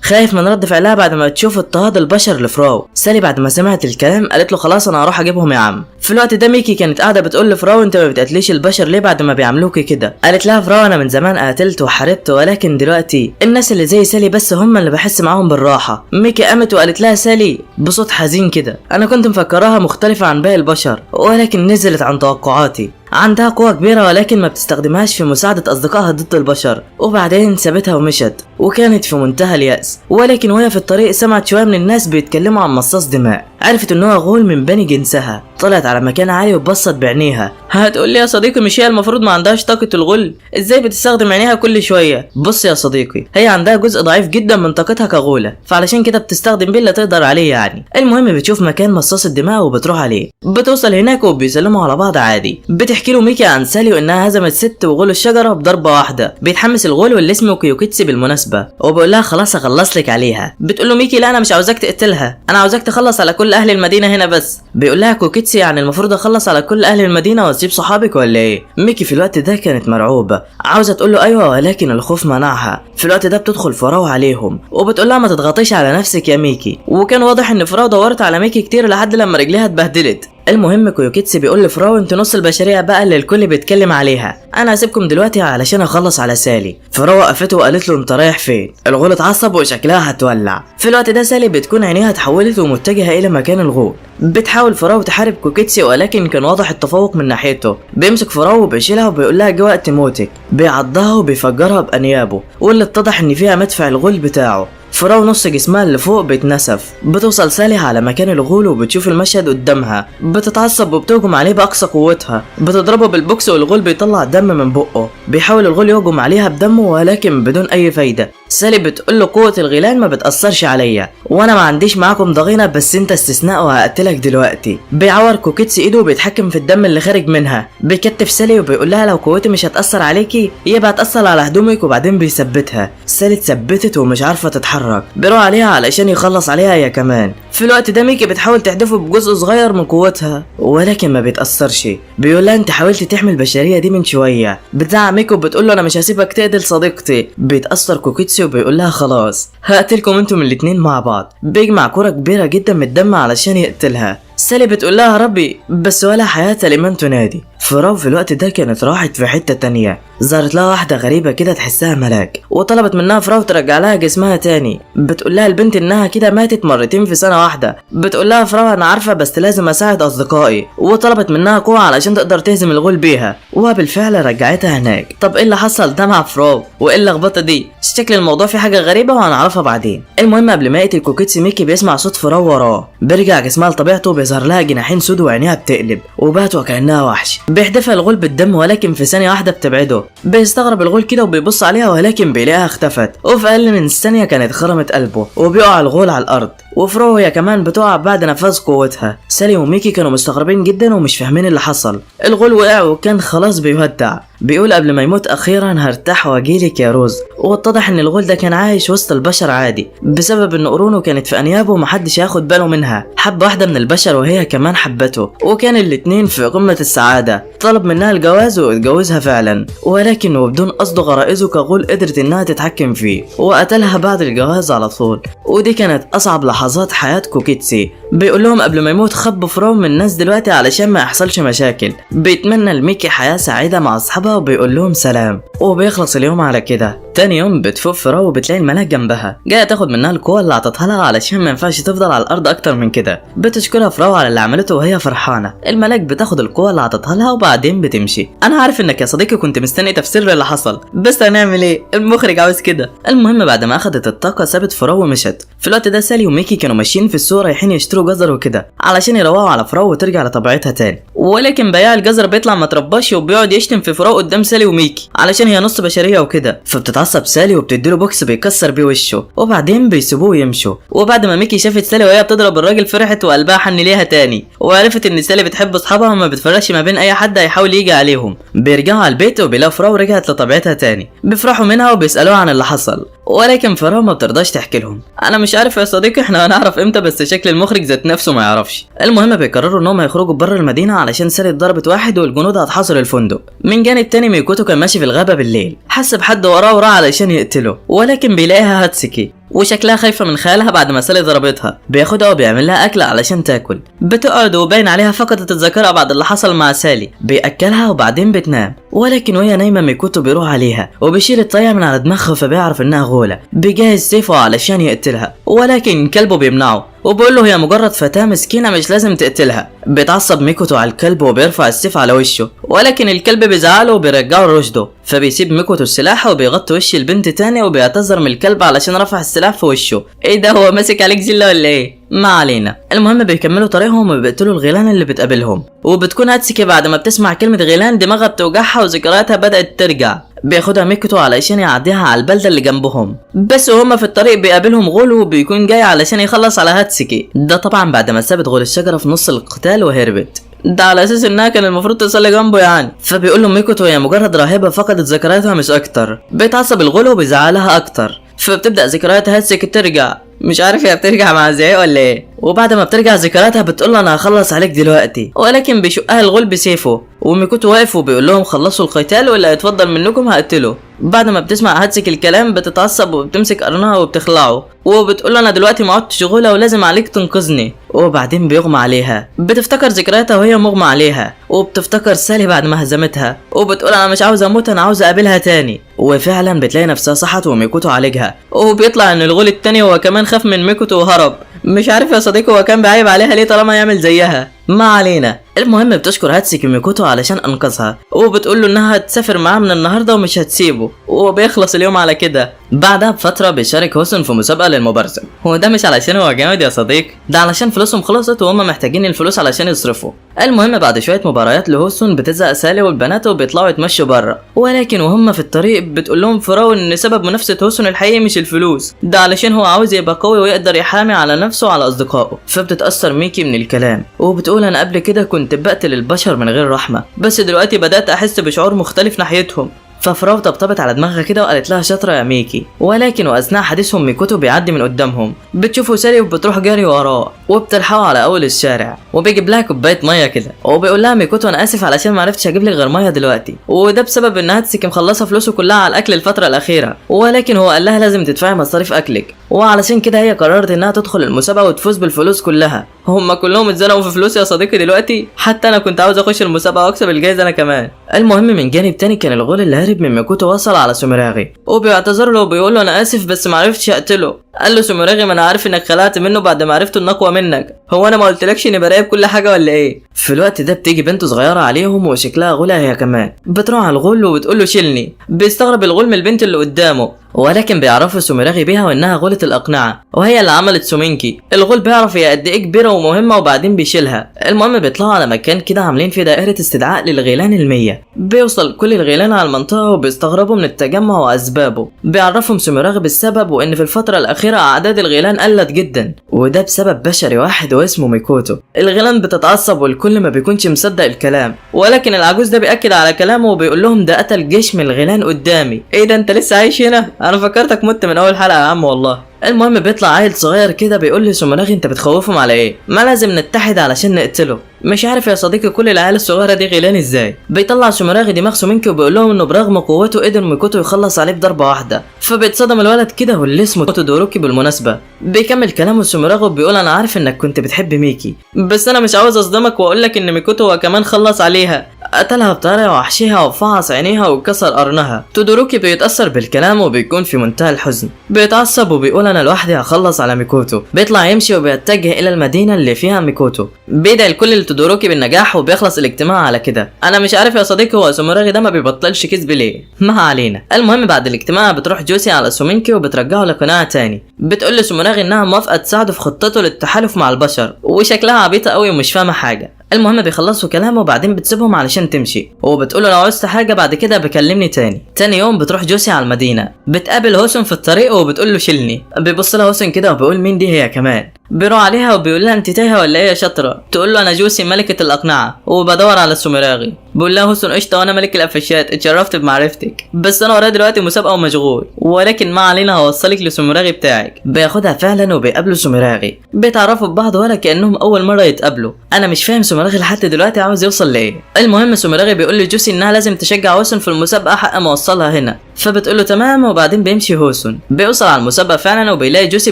خايف من رد فعلها بعد ما تشوف اضطهاد البشر لفراو. سالي بعد ما سمعت الكلام قالت له خلاص انا هروح اجيبهم يا عم. في الوقت ده ميكي كانت قاعدة بتقول لفراو انت ما بتقتليش البشر ليه بعد ما بيعاملوكي كده؟ قالت لها فراو انا من زمان قتلت وحاربت، ولكن دلوقتي الناس اللي زي سالي بس هم اللي بحس معاهم بالراحة. ميكي قامت وقالت لها سالي بصوت حزين كده انا كنت مفكراها مختلفة عن باقي البشر، ولكن نزلت عن توقعاتي، عندها قوة كبيرة ولكن ما بتستخدمهاش في مساعدة أصدقائها ضد البشر. وبعدين سابتها ومشت وكانت في منتهى اليأس، ولكن وهي في الطريق سمعت شوية من الناس بيتكلموا عن مصاص دماء، عرفت إن هو غول من بني جنسها. طلعت على مكان عالي وبصت بعينيها. هتقول لي يا صديقي مش هي المفروض ما عندهاش طاقة الغل؟ ازاي بتستخدم عينيها كل شوية؟ بص يا صديقي، هي عندها جزء ضعيف جدا من طاقتها كغولة، فعلشان كده بتستخدم بيه اللي تقدر عليه يعني. المهم بتشوف مكان مصاص الدماء وبتروح عليه، بتوصل هناك وبيسلموا على بعض عادي. بتحكي له ميكي عن سالي وانها هزمت ست وغول الشجرة بضربه واحدة. بيتحمس الغول واللي اسمه كيوكيتسي بالمناسبة، وبيقول لها خلاص اخلص لك عليها. بتقول له ميكي لا انا مش عاوزاك تقتلها، انا عاوزاك تخلص على كل اهل المدينة هنا بس. بيقول لها كوكيتسي يعني المفروض اخلص على كل اهل المدينة واسيب صحابك ولا ايه؟ ميكي في الوقت ده كانت مرعوبه، عاوزه تقول له ايوه ولكن الخوف منعها. في الوقت ده بتدخل فراو عليهم وبتقول لها ما تضغطيش على نفسك يا ميكي، وكان واضح ان فراو دورت على ميكي كتير لحد لما رجليها اتبهدلت. المهم كويوكيتسي بيقول لفراو انت نص البشرية بقى اللي الكل بيتكلم عليها، انا هسيبكم دلوقتي علشان اخلص على سالي. فراو وقفته وقالت له انت رايح فين؟ الغول اتعصب وشكلها هتولع. في الوقت ده سالي بتكون عينيها اتحولت ومتجهه الى مكان الغول. بتحاول فراو تحارب كوكيتسي ولكن كان واضح التفوق من ناحيته. بيمسك فراو وبيشيلها وبيقول لها جه وقت موتك، بيعضها وبيفجرها بانيابه، واللي اتضح ان فيها مدفع الغول بتاعه. فراو نص جسمها اللي فوق بيتنسف. بتوصل سالي على مكان الغول وبتشوف المشهد قدامها، بتتعصب وبتهجم عليه باقصى قوتها، بتضربه بالبوكس والغول بيطلع دم من بقه. بيحاول الغول يهجم عليها بدمه ولكن بدون اي فايده. سالي بتقول له قوة الغيلان ما بتاثرش عليا وانا ما عنديش معاكم ضغينه، بس انت استثناء وهقتلك دلوقتي. بيعور كوكيتسي ايده وبيتحكم في الدم اللي خارج منها. بيكتف سالي وبيقول لها لو قوتي مش هتاثر عليكي يبقى هتاثر على هدومك، وبعدين بيثبتها. سالي اتثبتت ومش عارفه تتحرك، بيروح عليها علشان يخلص عليها هي كمان. في الوقت ده ميكي بتحاول تحدفه بجزء صغير من قوتها ولكن ما بيتأثرش. بيقول لها انت حاولت تحمي البشرية دي من شوية. بتزعق ميكي وبتقول له انا مش هسيبك تقتل صديقتي. بيتأثر كوكيتسي وبيقول لها خلاص هقتلكم انتم الاتنين مع بعض. بيجمع كرة كبيرة جدا من الدم علشان يقتلها. سالي بتقول لها ربي بس ولا حياة لمن تنادي. فراو في الوقت ده كانت راحت في حتة تانية، ظهرت لها واحدة غريبة كده تحسها ملاك، وطلبت منها فراو ترجع لها جسمها تاني. بتقول لها البنت انها كده ماتت مرتين في سنة واحدة. بتقول لها فراو انا عارفة بس لازم اساعد اصدقائي، وطلبت منها قوة علشان تقدر تهزم الغول بيها، وبالفعل رجعتها هناك. طب ايه اللي حصل ده مع فراو وايه اللخبطة دي؟ شكل الموضوع في حاجة غريبة وهنعرفها بعدين. المهم قبل ما يقتل كوكيتسي ميكي بيسمع صوت فراو وراه، بيرجع جسمها لطبيعته، بيظهر لها جناحين سود وعينيها بتقلب وبات وكأنها وحش. بيحدفها الغول بالدم ولكن في ثانية واحدة بتبعده. بيستغرب الغول كده وبيبص عليها ولكن بيلاقيها اختفت، وفي اقل من ثانية كانت خرمت قلبه، وبيقع الغول على الارض. وفرو هي كمان بتقع بعد نفاذ قوتها. سالي وميكي كانوا مستغربين جدا ومش فاهمين اللي حصل. الغول وقع وكان خلاص بيودع، بيقول قبل ما يموت اخيرا هرتاح واجيلك يا روز. واتضح ان الغول ده كان عايش وسط البشر عادي بسبب ان قرونه كانت في انيابه ومحدش ياخد باله منها. حب واحدة من البشر وهي كمان حبته، وكان الاتنين في قمة السعادة. طلب منها الجواز واتجوزها فعلا، ولكن وبدون قصده غرائزه كغول قدرت انها تتحكم فيه وقتلها بعد الجواز على طول. ودي كانت اصعب لحظات حياة كوكيتسي. بيقول لهم قبل ما يموت خبوا فراو من الناس دلوقتي علشان ما يحصلش مشاكل. بيتمنى لميكي حياة سعيدة مع اصحابها وبيقول لهم سلام، وبيخلص اليوم على كده. تاني يوم بتفوق فراو وبتلاقي الملاك جنبها جاية تاخد منها القوة اللي عطتها لها علشان ما ينفعش تفضل على الارض اكتر من كده. بتشكرها فراو على اللي عملته وهي فرحانة. الملاك بتاخد القوة اللي عطتها لها وبعدين بتمشي. انا عارف انك يا صديقي كنت مستني تفسير للي حصل، بس هنعمل ايه، المخرج عاوز كده. المهم بعد ما اخدت الطاقة سابت فراو ومشت. في الوقت ده سالي وميكي كانوا ماشيين في السوق رايحين يشتروا جزر وكده علشان يروقوا على فراو وترجع لطبيعتها تاني، ولكن بياع الجزر بيطلع ما ترباش وبيقعد يشتم في فراو قدام سالي وميكي علشان هي نص بشرية وكده. فبتتعصب سالي وبتديله بوكس بيكسر بيه وشه، وبعدين بيسيبوه يمشوا. وبعد ما ميكي شافت سالي وهي بتضرب الراجل فرحت وقلبها حن ليها تاني، وعرفت ان سالي بتحب اصحابها وما بتفرقش ما بين اي حد هيحاول يجي عليهم. بيرجعوا على البيت وبيلاقوا فراو رجعت لطبيعتها تاني. بيفرحوا منها وبيسالوها عن اللي حصل، ولكن فراو ما بترضاش تحكي لهم. انا مش عارف يا صديقي احنا هنعرف امتى، بس شكل المخرج ذات نفسه ما يعرفش. المهم بيقرروا انهم هيخرجوا بره المدينة علشان سالي ضربت واحد والجنود هتحاصر الفندق. من جانب تاني ميكوتو كان ماشي في الغابة بالليل، حس بحد وراه وراه علشان يقتله، ولكن بيلاقيها هاتسكي وشكلها خايفة من خيالها بعد ما سالي ضربتها. بياخدها وبيعمل لها اكل علشان تاكل. بتقعد وباين عليها فقدت الذاكرة بعد اللي حصل مع سالي. بياكلها وبعدين بتنام، ولكن وهي نايمة ميكوتو بيروح عليها وبيشيل الطاقية من على دماغها فبيعرف انها غوله. بيجهز سيفه علشان يقتلها، ولكن كلبه بيمنعه وبيقول له هي مجرد فتاة مسكينه مش لازم تقتلها. بيتعصب ميكوتو على الكلب وبيرفع السيف على وشه، ولكن الكلب بيزعله وبيرجعه لرشده. فبيسيب ميكوتو السلاح وبيغطي وش البنت تاني وبيعتذر من الكلب علشان رفع السلاح في وشه. ايه ده، هو ماسك عليك زلة ولا ايه؟ ما علينا. المهم بيكملوا طريقهم وبيقتلوا الغيلان اللي بتقابلهم، وبتكون هاتسكي بعد ما بتسمع كلمة غيلان دماغها بتوجعها وذكرياتها بدأت ترجع. بياخدها ميكوتو علشان يعديها على البلدة اللي جنبهم، بس وهما في الطريق بيقابلهم غول وبيكون جاي علشان يخلص على هاتسكي. ده طبعا بعد ما سابت غول الشجرة في نص القتال وهربت، ده على اساس انها كان المفروض تصلي جنبه يعني. فبيقول له ميكوتو هي مجرد راهبة فقدت ذكرياتها مش اكتر. بيتعصب الغول وبيزعلها اكتر، فبتبدا ذكريات هاتسكي ترجع. مش عارف هي بترجع مع زي ولا ايه. وبعد ما بترجع ذكرياتها بتقول له انا هخلص عليك دلوقتي، ولكن بيشقها الغول بسيفه. وميكوتو واقف وبيقول لهم خلصوا القتال ولا هيتفضل منكم هقتله. بعد ما بتسمع هاتسكي الكلام بتتعصب وبتمسك قرنها وبتخلعه وبتقول له انا دلوقتي ما عدتش غولة ولازم عليك تنقذني. وبعدين بيغمى عليها. بتفتكر ذكرياتها وهي مغمى عليها، وبتفتكر سالي بعد ما هزمتها، وبتقول انا مش عاوزه اموت، انا عاوزه اقابلها تاني. وفعلا بتلاقي نفسها صحت وميكوتو عالجها، وبيطلع ان الغول التاني هو كمان خاف من ميكوتو وهرب. مش عارف يا صديقي هو كان بيعيب عليها ليه طالما يعمل زيها. ما علينا. المهم بتشكر هاتسكي ميكوتو علشان انقذها، وبتقول له انها هتسافر معاه من النهارده ومش هتسيبه، وبيخلص اليوم على كده. بعدها بفترة بيشارك هوسن في مسابقة للمبارزه، وده مش علشان هو جامد يا صديقي، ده علشان فلوسهم خلصت وهم محتاجين الفلوس علشان يصرفوا. المهم بعد شوية مباريات لهوسن بتزهق سالي والبنات وبيطلعوا يتمشوا بره، ولكن وهم في الطريق بتقول لهم فراو ان سبب منافسه هوسن الحقيقي مش الفلوس، ده علشان هو عاوز يبقى قوي ويقدر يحامي على نفسه وعلى اصدقائه. فبتتاثر ميكي من الكلام وبتقول انا قبل كده كنت بقتل البشر من غير رحمه، بس دلوقتي بدات احس بشعور مختلف ناحيتهم. ففراو طبطبت على دماغها كده وقالت لها شاطرة يا ميكي. ولكن واثناء حديثهم ميكوتو بيعدي من قدامهم، بتشوفه سالي وبتروح جري وراه وبتلحقه على اول الشارع، وبيجيب لها كوباية مية كده وبيقول لها ميكوتو انا اسف علشان ما عرفتش اجيب لك غير مية دلوقتي، وده بسبب ان هاتسكي مخلصة فلوسه كلها على الاكل الفترة الاخيرة، ولكن هو قال لها لازم تدفعي مصاريف اكلك، وعلشان كده هي قررت انها تدخل المسابقة وتفوز بالفلوس كلها. هما كلهم اتزنقوا في فلوس يا صديقي دلوقتي، حتى انا كنت عاوز اخش المسابقة واكسب الجايزة انا كمان. المهم من جانب تاني كان الغول اللي هرب من ميكوتو وصل على سوميراغي وبيعتذر له وبيقول له انا اسف بس ما عرفتش اقتله. قال له سوميراغي ما انا عارف انك خلعت منه بعد ما عرفت انه اقوى منك، هو انا ما قلتلكش اني براقب كل حاجة ولا ايه؟ في الوقت ده بتيجي بنت صغيرة عليهم وشكلها غوله هي كمان، بتروح على الغول وبتقول له شيلني. بيستغرب الغول من البنت اللي قدامه ولكن بيعرفوا سوميراغي بيها وانها غولة الاقنعة وهي اللي عملت سومينكي. الغول بيعرف هي قد ايه كبيرة ومهمة وبعدين بيشيلها. المهم بيطلعوا على مكان كده عاملين فيه دائرة استدعاء للغيلان 100. بيوصل كل الغيلان على المنطقة وبيستغربوا من التجمع واسبابه. بيعرفهم سوميراغي بالسبب وان في الفترة الاخيرة اعداد الغيلان قلت جدا، وده بسبب بشري واحد واسمه ميكوتو. الغيلان بتتعصب والكل ما بيكونش مصدق الكلام، ولكن العجوز ده بيأكد على كلامه وبيقول لهم ده قتل جيش من الغيلان قدامي. ايه ده انت لسه عايش هنا؟ انا فكرتك مت من اول حلقة يا عم والله. المهم بيطلع عيل صغير كده بيقول لي سوميراغي انت بتخوفهم على ايه؟ ما لازم نتحد علشان نقتله. مش عارف يا صديقي كل العيال الصغيرة دي غيلان ازاي. بيطلع سوميراغي دماغ سومينكي وبيقول لهم انه برغم قوته قدر ميكوتو يخلص عليه بضربه واحدة. فبيتصدم الولد كده واللي اسمه تودوروكي بالمناسبة. بيكمل كلامه سوميراغي وبيقول انا عارف انك كنت بتحب ميكي، بس انا مش عاوز اصدمك واقول لك ان ميكوتو هو كمان خلص عليها، قتلها بطريقة وحشيها وفعص عينيها وكسر قرنها. تودوروكي بيتاثر بالكلام وبيكون في منتهى الحزن، بيتعصب وبيقول انا لوحدي هخلص على ميكوتو. بيطلع يمشي وبيتجه الى المدينة اللي فيها ميكوتو. بيدعي الكل لتودوروكي بالنجاح وبيخلص الاجتماع على كده. انا مش عارف يا صديقي هو سوميراغي ده ما بيبطلش كذب ليه، ما علينا. المهم بعد الاجتماع بتروح جوسي على سومينكي وبترجعه لقناعة تاني. بتقول لسوميراغي انها موافقة تساعده في خطته للتحالف مع البشر، وشكلها عبيطه قوي ومش فاهمه حاجة. المهم بيخلصوا كلامه وبعدين بتسيبهم علشان تمشي، وبتقول له لو عوزت حاجة بعد كده بكلمني تاني. تاني يوم بتروح جوسي على المدينة، بتقابل هوسن في الطريق وبتقول له شيلني. بيبص لها هوسن كده وبيقول مين دي هي كمان. بيروح عليها وبيقول لها انت تايهه ولا ايه يا شاطرة؟ تقول له انا جوسي ملكه الاقنعة وبدور على سوميراغي. بيقول لها هوسن قشطه وانا ملك القفشات، اتشرفت بمعرفتك، بس انا ورايا دلوقتي مسابقة ومشغول، ولكن ما علينا هوصلك لسوميراغي بتاعك. بياخدها فعلا وبيقابلوا سوميراغي، بيتعرفوا ببعض ولا كانهم اول مرة يتقابلوا. انا مش فاهم سوميراغي لحد دلوقتي عاوز يوصل لايه. المهم سوميراغي بيقول لجوسي انها لازم تشجع هوسن في المسابقة حق ما وصلها هنا، فبتقول له تمام. وبعدين بيمشي هوسن، بيوصل على المسابقة فعلا وبيلاقي جوسي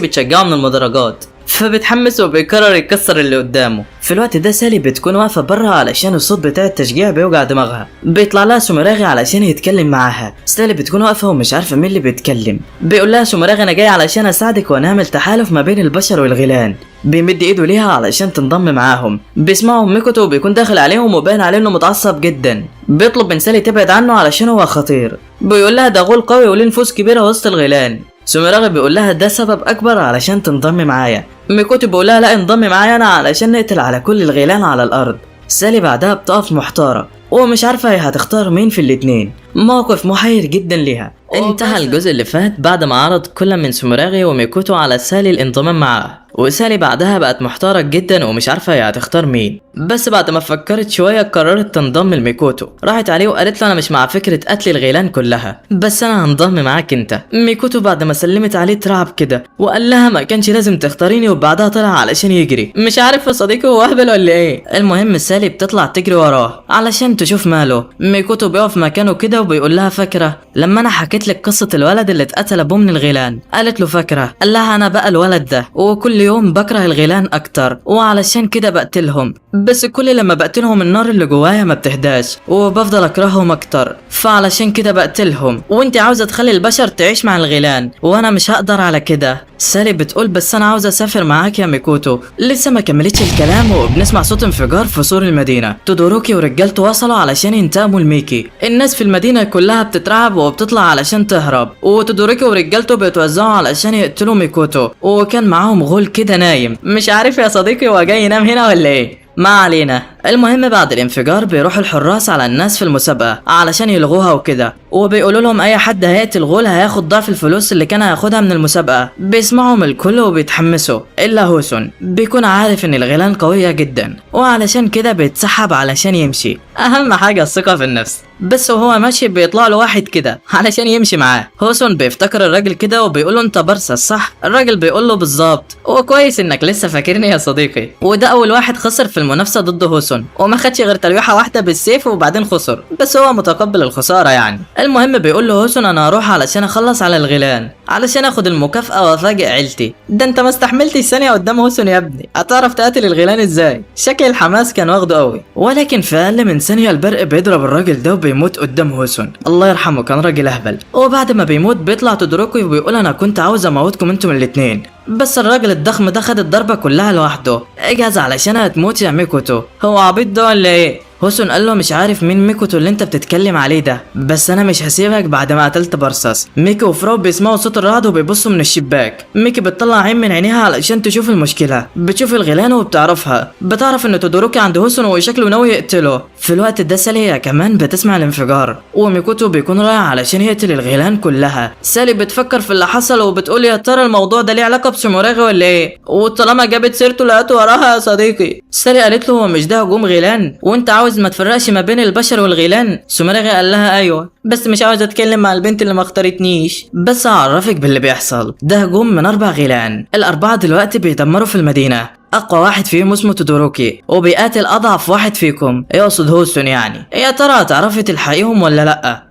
بتشجعه من المدرجات، فبيتحمس وبيقرر يكسر اللي قدامه. في الوقت ده سالي بتكون واقفة بره علشان الصوت بتاع التشجيع بيوجع دماغها. بيطلع لها سوميراغي علشان يتكلم معاها. سالي بتكون واقفة ومش عارفه مين اللي بيتكلم. بيقول لها سوميراغي انا جاي علشان اساعدك ونعمل تحالف ما بين البشر والغيلان. بيمد ايده ليها علشان تنضم معاهم. بيسمعهم ميكوتو وبيكون داخل عليهم وباين عليه انه متعصب جدا. بيطلب من سالي تبعد عنه علشان هو خطير. بيقول لها ده غول قوي وليه نفوذ كبيرة وسط الغيلان. سوميراغي بيقول لها ده سبب اكبر علشان تنضم معايا. ميكوتو بيقول لها لا انضمي معايا انا علشان نقتل على كل الغيلان على الارض. سالي بعدها بتقف محتارة ومش عارفه هي هتختار مين في الاتنين. موقف محير جدا ليها. انتهى الجزء اللي فات بعد ما عرض كل من سوميراغي وميكوتو على سالي الانضمام معاه، وسالي بعدها بقت محتارة جدا ومش عارفة هي هتختار مين. بس بعد ما فكرت شوية قررت تنضم لميكوتو. راحت عليه وقالت له انا مش مع فكرة قتل الغيلان كلها، بس انا هنضم معاك انت. ميكوتو بعد ما سلمت عليه اترعب كده وقال لها ما كانش لازم تختاريني، وبعدها طلع علشان يجري. مش عارف يا صديقي هو اهبل ولا ايه. المهم سالي بتطلع تجري وراه علشان تشوف ماله. ميكوتو بيقف مكانه كده وبيقول لها فاكرة لما انا حكيت لك قصة الولد اللي اتقتل ابوه من الغيلان؟ قالت له فاكرة. قال لها انا بقى الولد ده، وكل يوم بكره الغيلان اكتر وعلشان كده بقتلهم، بس كل لما بقتلهم النار اللي جوايا ما بتهداش وبفضل اكرههم اكتر، فعلشان كده بقتلهم، وانت عاوزه تخلي البشر تعيش مع الغيلان وانا مش هقدر على كده. سالي بتقول بس انا عاوزه اسافر معاك يا ميكوتو. لسه ما كملتش الكلام وبنسمع صوت انفجار في سور المدينة. تودوروكي ورجالته وصلوا علشان ينتقموا لميكي. الناس في المدينة كلها بتترعب وبتطلع علشان تهرب، وتودوروكي ورجالته بيتوزعوا علشان يقتلوا ميكوتو، وكان معاهم غول كده نايم. مش عارف يا صديقي هو جاي ينام هنا ولا ايه، ما علينا. المهم بعد الانفجار بيروحوا الحراس على الناس في المسابقة علشان يلغوها وكده، وبيقولوا لهم اي حد هيقتل غول هياخد ضعف الفلوس اللي كان هياخدها من المسابقة. بيسمعهم الكل وبيتحمسوا الا هوسون، بيكون عارف ان الغيلان قوية جدا وعلشان كده بيتسحب علشان يمشي. اهم حاجة الثقة في النفس. بس وهو ماشي بيطلع له واحد كده علشان يمشي معاه. هوسون بيفتكر الراجل كده وبيقول له انت برسس صح؟ الراجل بيقول له بالظبط، وكويس انك لسه فاكرني يا صديقي. وده اول واحد خسر في المنافسة ضد هوسون وما خدش غير تلويحه واحدة بالسيف وبعدين خسر، بس هو متقبل الخسارة يعني. المهم بيقول له هوسون انا هروح علشان اخلص على الغيلان علشان اخد المكافاة وافاجئ عيلتي. ده انت ما استحملتش ثانية قدام هوسون يا ابني، هتعرف تقاتل الغيلان ازاي؟ شكل الحماس كان واخده قوي. ولكن في اقل من ثانية البرق بيضرب الراجل ده وبيموت قدام هوسون. الله يرحمه كان راجل اهبل. وبعد ما بيموت بيطلع تودوروكي وبيقول انا كنت عاوز اموتكم انتم الاتنين، بس الراجل الضخم ده خد الضربة كلها لوحده. اجهز علشان هتموت يا ميكوتو. هو عبيط ده ولا ايه؟ هوسون قال له مش عارف مين ميكوتو اللي انت بتتكلم عليه ده، بس انا مش هسيبك بعد ما قتلت بارساس. ميكي وفراو بيسمعوا صوت الرعد وبيبصوا من الشباك. ميكي بتطلع عين من عينيها علشان تشوف المشكلة، بتشوف الغيلان وبتعرفها، بتعرف ان تودوروكي عند هوسون وشكله ناوي يقتله. في الوقت ده سالي هي كمان بتسمع الانفجار، وميكوتو بيكون رايح علشان يقتل الغيلان كلها. سالي بتفكر في اللي حصل وبتقول يا ترى الموضوع ده ليه علاقة بسوموراغي ولا ايه، وطالما جابت سيرته لقيته وراها يا صديقي. سالي قالت له هو مش ده هجوم غيلان وانت عاوز ما تفرقش ما بين البشر والغيلان؟ سوموراغي قال لها ايوه بس مش عاوز اتكلم مع البنت اللي ما اختارتنيش، بس اعرفك باللي بيحصل. ده هجوم من 4 غيلان، ال4 دلوقتي بيدمروا في المدينة. اقوى واحد فيهم اسمه تودوروكي وبيقاتل اضعف واحد فيكم، يقصد هوسون يعني. يا ترى هتعرفي تلحقيهم ولا لا؟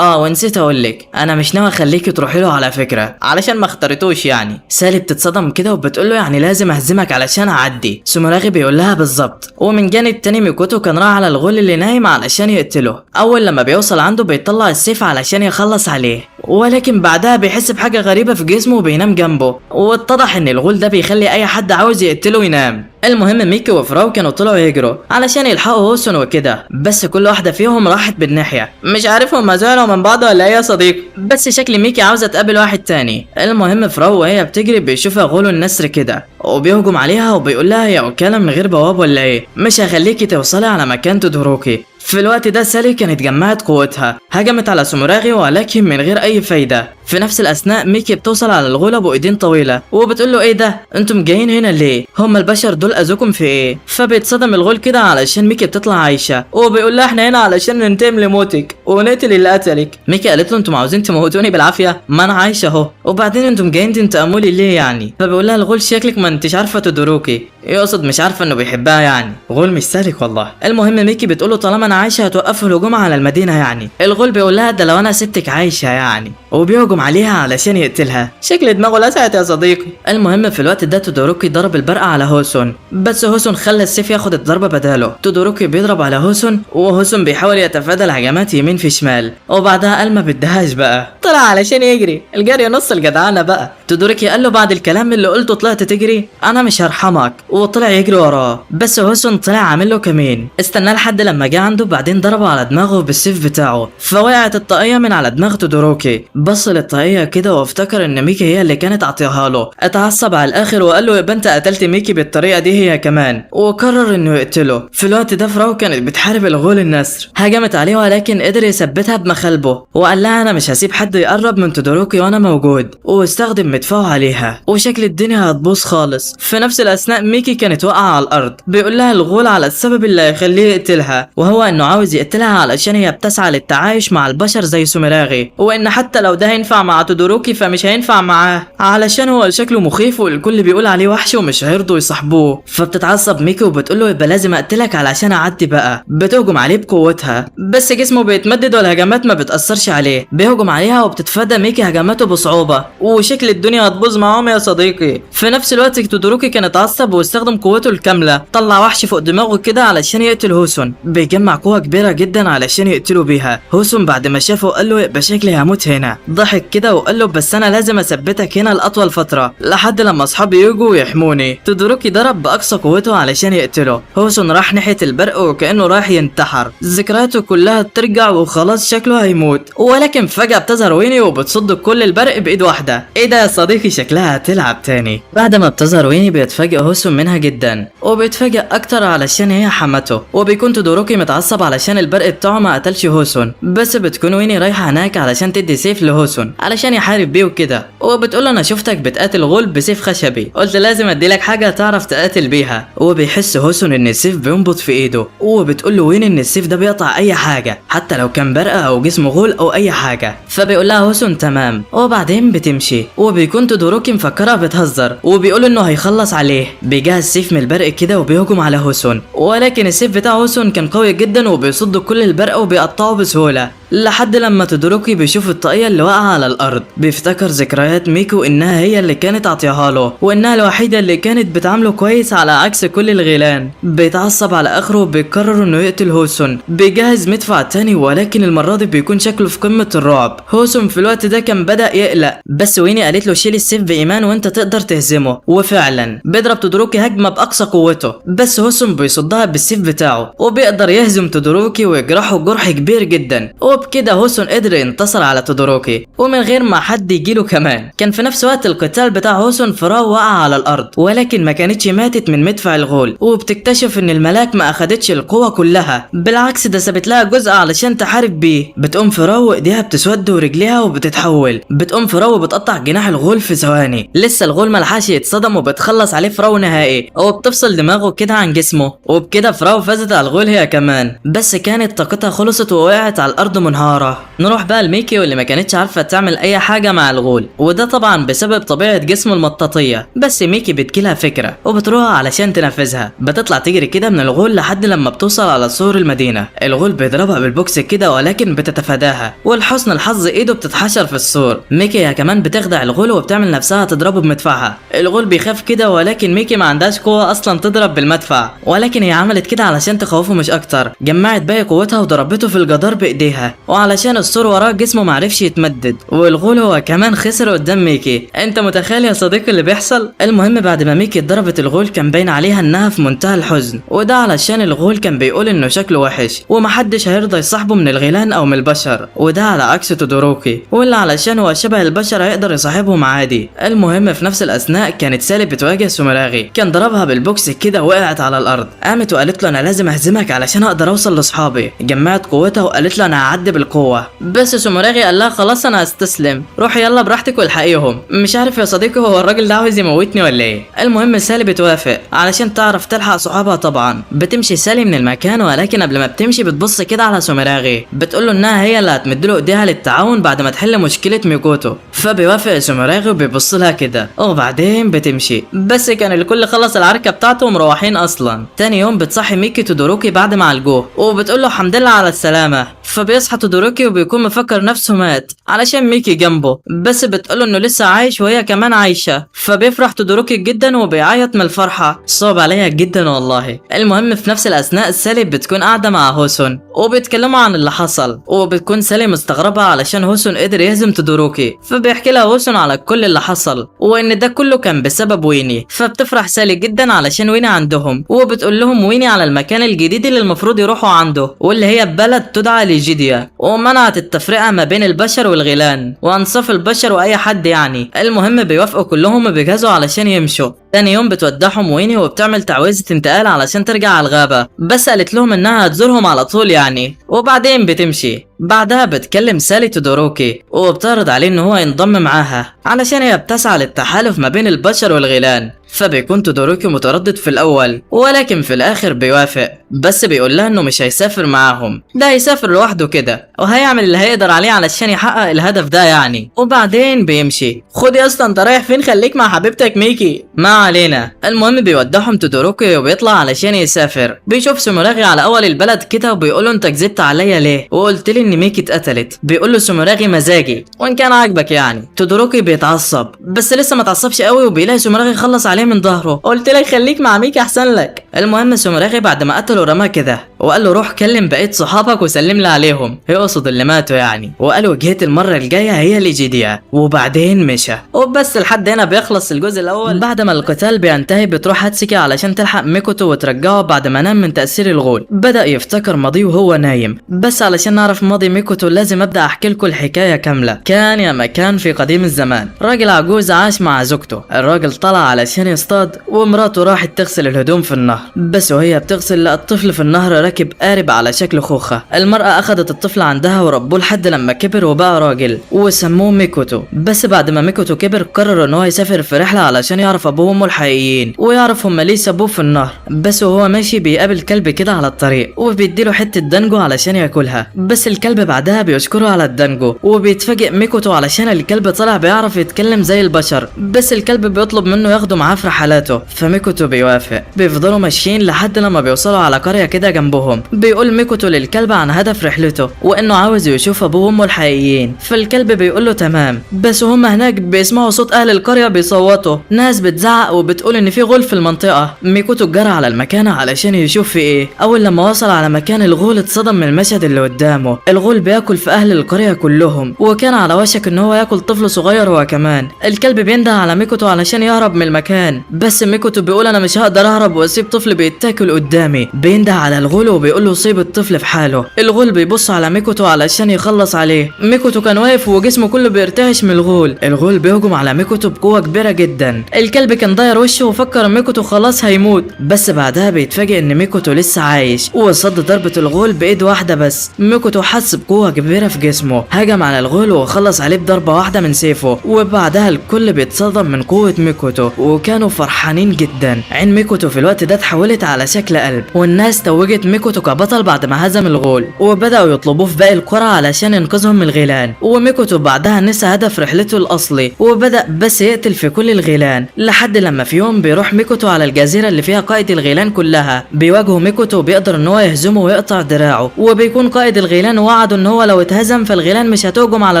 ونسيت اقولك انا مش ناوي اخليكي تروحي له على فكرة علشان ما اخترتوش يعني. سالي بتتصدم كده وبتقول له يعني لازم اهزمك علشان اعدي. سوموراغي بيقول لها بالظبط. ومن جانب تاني ميكوتو كان راح على الغول اللي نايم علشان يقتله. اول لما بيوصل عنده بيطلع السيف علشان يخلص عليه، ولكن بعدها بيحس بحاجة غريبة في جسمه وبينام جنبه، واتضح ان الغول ده بيخلي اي حد عاوز يقتله ينام. المهم ميكي وفراو كانوا طلعوا يجروا علشان يلحقوا هوسون وكده، بس كل واحدة فيهم راحت بالناحية، مش عارف هما زعلوا من بعض ولا ايه يا صديقي، بس شكل ميكي عاوزة تقابل واحد تاني. المهم فراو وهي بتجري بيشوفها غول النسر كده وبيهجم عليها وبيقول لها يا وكالة من غير بواب ولا ايه، مش هخليكي توصلي على مكان تودوروكي. في الوقت ده سالي كانت جمعت قوتها، هجمت على سوموراغي ولكن من غير اي فايدة. في نفس الاثناء ميكي بتوصل على الغول ابو ايدين طويلة وبتقول له ايه ده، انتم جايين هنا ليه؟ هم البشر دول اذوكم في ايه؟ فبيتصدم الغول كده علشان ميكي بتطلع عايشة، وبيقول لها احنا هنا علشان ننتقم لموتك ونقتل اللي قتلك. ميكي قالت له انتم عاوزين تموتوني بالعافية؟ ما انا عايشة اهو، وبعدين انتم جايين تنتقموا لي ليه يعني؟ فبيقول لها الغول شكلك ما انتش عارفة تودوروكي، يقصد مش عارفة انه بيحبها يعني، غول مش سالك والله. المهم ميكي بتقول له طالما انا عايشة هتوقفوا الهجوم على المدينة يعني. الغول بيقول لها ده لو انا سبتك عايشة يعني، وبيهجم عليها علشان يقتلها، شكل دماغه لسعت يا صديقي. المهم في الوقت ده تودوروكي ضرب البرقة على هوسون، بس هوسون خلى السيف ياخد الضربة بداله. تودوروكي بيضرب على هوسون وهوسون بيحاول يتفادى الهجمات يمين في شمال، وبعدها قال ما بدهاش بقى، طلع علشان يجري، الجري نص الجدعانة بقى. تودوروكي قال له بعد الكلام اللي قلته طلعت تجري، انا مش هرحمك، وطلع يجري وراه، بس هوسون طلع عامل له كمين، استناه لحد لما جه عنده بعدين ضربه على دماغه بالسيف بتاعه، فوقعت الطاقية من على دماغ تودوروكي. بص للطاقية كده وافتكر ان ميكي هي اللي كانت عطيها له، اتعصب على الاخر وقال له يبقى انت قتلت ميكي بالطريقة دي هي كمان، وقرر انه يقتله. في الوقت ده فراو كانت بتحارب الغول النسر، هجمت عليه ولكن قدر يثبتها بمخالبه، وقال لها انا مش هسيب حد يقرب من تودوروكي وانا موجود، واستخدم مدفعه عليها، وشكل الدنيا هتبوظ خالص. في نفس الاثناء ميكي كانت واقعة على الارض، بيقول لها الغول على السبب اللي هيخليه يقتلها، وهو انه عاوز يقتلها علشان هي بتسعى للتعايش مع البشر زي سوميراغي، وان حتى لو ده هينفع مع تودوروكي فمش هينفع معاه علشان هو شكله مخيف والكل بيقول عليه وحش ومش هيرضوا يصاحبوه. فبتتعصب ميكي وبتقول له يبقى لازم اقتلك علشان اعدي بقى، بتهجم عليه بقوتها بس جسمه بيتمدد والهجمات ما بتأثرش عليه، بيهجم عليها وبتتفادى ميكي هجماته بصعوبة، وشكل الدنيا هتبوظ معاهم يا صديقي. في نفس الوقت تودوروكي كان اتعصب واستخدم قوته الكاملة، طلع وحش فوق دماغه كده علشان يقتل هوسون، بيجمع قوة كبيرة جدا علشان يقتله بيها. هوسون بعد ما شافه قال له يبقى شكلي هموت هنا، ضحك كده وقال له بس انا لازم اثبتك هنا لاطول فترة لحد لما اصحابي يجوا ويحموني. تودوروكي ضرب باقصى قوته علشان يقتله، هوسون راح ناحية البرق وكأنه رايح ينتحر، ذكرياته كلها بترجع وخلاص شكله هيموت، ولكن فجأة بتظهر ويني وبتصد كل البرق بايد واحدة. ايه ده يا صديقي، شكلها هتلعب تاني. بعد ما بتظهر ويني بيتفاجئ هوسون منها جدا، وبيتفاجئ اكتر علشان هي حمته، وبيكون تودوروكي متعصب علشان البرق بتاعه ما قتلش هوسون، بس بتكون ويني رايحة هناك علشان تدي سيف لهوسون علشان يحارب بيه وكده، وبتقول انا شفتك بتقاتل غول بسيف خشبي، قلت لازم اديلك حاجة تعرف تقاتل بيها. وبيحس هوسون ان السيف بينبض في ايده، وبتقول له وين ان السيف ده بيقطع اي حاجة حتى لو كان برقه او جسم غول او اي حاجة. فبيقول لها هوسون تمام، وبعدين بتمشي، وبيكون تودوروكي مفكرها بتهزر وبيقول انه هيخلص عليه. بيجهز سيف من البرق كده وبيهجم على هوسون، ولكن السيف بتاع هوسون كان قوي جدا وبيصد كل البرق وبيقطعه بسهولة. لحد لما تودوروكي بيشوف الطاقية اللي واقعة على الارض، بيفتكر ذكريات ميكو انها هي اللي كانت عطيها له وانها الوحيدة اللي كانت بتعامله كويس على عكس كل الغيلان. بيتعصب على اخره وبيقرر انه يقتل هوسون. بيجهز مدفع تاني ولكن المرة دي بيكون شكله في قمة الرعب. هوسون في الوقت ده كان بدأ يقلق، بس ويني قالت له شيل السيف بإيمان وانت تقدر تهزمه، وفعلا بيضرب تودوروكي هجمة بأقصى قوته، بس هوسون بيصدها بالسيف بتاعه وبيقدر يهزم تودوروكي ويجرحه جرح كبير جدا. وبكده هوسون قدر ينتصر على تودوروكي ومن غير ما حد يجيله كمان. كان في نفس وقت القتال بتاع هوسون فراو وقع على الارض، ولكن ما كانتش ماتت من مدفع الغول، وبتكتشف ان الملاك ما اخدتش القوة كلها، بالعكس ده سابت لها جزء علشان تحارب بيه. بتقوم فراو وايديها بتسود ورجليها وبتتحول، بتقوم فراو وبتقطع جناح الغول في ثواني، لسه الغول ملحقش يتصدم وبتخلص عليه فراو نهائي، وبتفصل دماغه كده عن جسمه. وبكده فراو فازت على الغول هي كمان، بس كانت طاقتها خلصت ووقعت على الارض منهارة. نروح بقى لميكي واللي ما كانتش عارفة تعمل اي حاجة مع الغول، وده طبعا بسبب طبيعة جسمه المطاطية. بس ميكي بتجيلها فكرة وبتروح علشان تنفذها. بتطلع تجري كده من الغول لحد لما بتوصل على سور المدينة. الغول بيضربها بالبوكس كده ولكن بتتفاداها، ولحسن الحظ ايده بتتحشر في السور. ميكي هي كمان بتخدع الغول وبتعمل نفسها تضربه بمدفعها. الغول بيخاف كده ولكن ميكي ما عندهاش قوة اصلا تضرب بالمدفع، ولكن هي عملت كده علشان تخوفه مش اكتر. جمعت باقي قوتها وضربته في الجدار بايديها، وعلشان السور وراه جسمه معرفش يتمدد، والغول هو كمان خسر قدام ميكي. انت متخيل يا صديقي اللي بيحصل؟ المهم بعد ما ميكي ضربت الغول كان باين عليها انها في منتهى الحزن، وده علشان الغول كان بيقول انه شكله وحش ومحدش هيرضى يصاحبه من الغيلان او من البشر، وده على عكس تودوروكي واللي علشان هو شبه البشر هيقدر يصاحبهم عادي. المهم في نفس الاثناء كانت سالي بتواجه سومراغي، كان ضربها بالبوكس كده وقعت على الارض. قامت وقالت له انا لازم اهزمك علشان اقدر اوصل لاصحابي. جمعت قوتها وقالت له انا هعدي بالقوة، بس سومراغي قال لها خلاص انا هستسلم، روحي يلا براحتك والحقيهم. مش عارف يا صديقي هو الراجل ده عاوز يموتني ولا ايه. المهم سالي بتوافق علشان تعرف تلحق صحابها طبعا. بتمشي سالي من المكان، ولكن قبل ما بتمشي بتبص كده على سومراغي، بتقول له انها هي اللي هتمد له ايديها للتعاون بعد ما تحل مشكلة ميكوتو. فبيوافق سومراغي وبيبص لها كده وبعدين بتمشي، بس كان الكل خلص العركه بتاعته ومروحين اصلا. تاني يوم بتصحي ميكي تودوروكي بعد ما عالجوه وبتقول له الحمد لله على السلامة. فبيصحى تودوروكي وبيكون مفكر نفسه مات علشان ميكي جنبه، بس بتقول انه لسه عايش وهي كمان عايشه. فبيفرح تودوروكي جدا وبيعيط من الفرحة، صعب عليها جدا والله. المهم في نفس الاثناء سالي بتكون قاعدة مع هوسون وبيتكلموا عن اللي حصل، وبتكون سالي مستغربه علشان هوسون قدر يهزم تودوروكي. فبيحكي لها هوسون على كل اللي حصل وان ده كله كان بسبب ويني. فبتفرح سالي جدا علشان ويني عندهم، وبتقول لهم ويني على المكان الجديد اللي المفروض يروحوا عنده واللي هي بلد تدعى ليجيديا، ومنعت التفرقة ما بين البشر والغيلان وانصاف البشر واي حد يعني. المهم بيوافقوا كلهم وبيجهزوا علشان يمشوا. تاني يوم بتودعهم ويني وبتعمل تعويذة انتقال علشان ترجع على الغابة، بس قالت لهم انها هتزورهم على طول يعني، وبعدين بتمشي. بعدها بتكلم سالي تودوروكي وبتعرض عليه ان هو ينضم معاها علشان هي بتسعى للتحالف ما بين البشر والغيلان. فبيكون تودوروكي متردد في الاول، ولكن في الاخر بيوافق، بس بيقول لها انه مش هيسافر معاهم، ده هيسافر لوحده كده وهيعمل اللي هيقدر عليه علشان يحقق الهدف ده يعني. وبعدين بيمشي. خد يا اسطى انت رايح فين؟ خليك مع حبيبتك ميكي. ما علينا. المهم بيودعهم تودوروكي وبيطلع علشان يسافر. بيشوف سومراغي على اول البلد كده وبيقول له انت كذبت عليا ليه وقلت لي ان ميكي اتقتلت؟ بيقول له سومراغي مزاجي وان كان عاجبك يعني. تودوروكي بيتعصب بس لسه ما اتعصبش قوي، وبيلاقي سومراغي خلص عليه من ظهره. قلت لك خليك مع ميكي احسن لك. المهم سومراغي بعد ما قتله رماه كده وقال له روح كلم بقية صحابك وسلم لي عليهم، يقصد اللي ماتوا يعني، وقال وجهتي المرة الجاية هي ليجيديا، وبعدين مشى. وبس لحد هنا بيخلص الجزء الاول. بعد ما القتال بينتهي بتروح هاتسكي علشان تلحق ميكوتو وترجعه بعد ما نام من تاثير الغول. بدا يفتكر ماضيه وهو نايم، بس علشان نعرف ماضي ميكوتو لازم ابدا احكي لكم الحكاية كاملة. كان يا مكان في قديم الزمان راجل عجوز عاش مع زوجته. الراجل طلع علشان يصطاد ومراته راحت تغسل الهدوم في النهر، بس وهي بتغسل لقى الطفل في النهر راكب قارب على شكل خوخه. المرأة اخذت الطفل عندها وربوه لحد لما كبر وبقى راجل وسموه ميكوتو. بس بعد ما ميكوتو كبر قرر ان هو يسافر في رحله علشان يعرف ابوه وامه الحقيقيين ويعرف هما ليه سابوه في النهر. بس وهو ماشي بيقابل كلب كده على الطريق وبيديله حتة دانجو علشان ياكلها، بس الكلب بعدها بيشكره على الدانجو، وبيتفاجئ ميكوتو علشان الكلب طلع بيعرف يتكلم زي البشر. بس الكلب بيطلب منه ياخده معاه في رحلاته، فميكوتو بيوافق. بيفضلوا ماشيين لحد لما بيوصلوا على قرية كده جنبهم. يشوفوهم. بيقول ميكوتو للكلب عن هدف رحلته وانه عاوز يشوف ابوه وامه الحقيقيين، فالكلب بيقول له تمام. بس هم هناك بيسمعوا صوت اهل القرية بيصوتوا، ناس بتزعق وبتقول ان في غول في المنطقة. ميكوتو جرى على المكان علشان يشوف في ايه. اول لما وصل على مكان الغول اتصدم من المشهد اللي قدامه، الغول بياكل في اهل القرية كلهم، وكان على وشك ان هو ياكل طفل صغير هو كمان. الكلب بينده على ميكوتو علشان يهرب من المكان، بس ميكوتو بيقول انا مش هقدر اهرب واسيب طفل بيتاكل قدامي. بينده على الغول وبيقول له سيب الطفل في حاله. الغول بيبص على ميكوتو علشان يخلص عليه. ميكوتو كان واقف وجسمه كله بيرتعش من الغول. الغول بيهجم على ميكوتو بقوة كبيرة جدا. الكلب كان داير وشه وفكر ميكوتو خلاص هيموت، بس بعدها بيتفاجئ ان ميكوتو لسه عايش وصد ضربة الغول بايد واحدة بس. ميكوتو حس بقوة كبيرة في جسمه، هجم على الغول وخلص عليه بضربة واحدة من سيفه. وبعدها الكل بيتصدم من قوة ميكوتو وكانوا فرحانين جدا. عين ميكوتو في الوقت ده اتحولت على شكل قلب، والناس توجت ميكوتو كبطل بعد ما هزم الغول، وبدأوا يطلبوه في باقي القرى علشان ينقذهم من الغيلان. وميكوتو بعدها نسى هدف رحلته الأصلي وبدأ بس يقتل في كل الغيلان، لحد لما في يوم بيروح ميكوتو على الجزيرة اللي فيها قائد الغيلان كلها. بيواجهه ميكوتو وبيقدر ان هو يهزمه ويقطع دراعه، وبيكون قائد الغيلان وعده ان هو لو اتهزم فالغيلان مش هتهجم على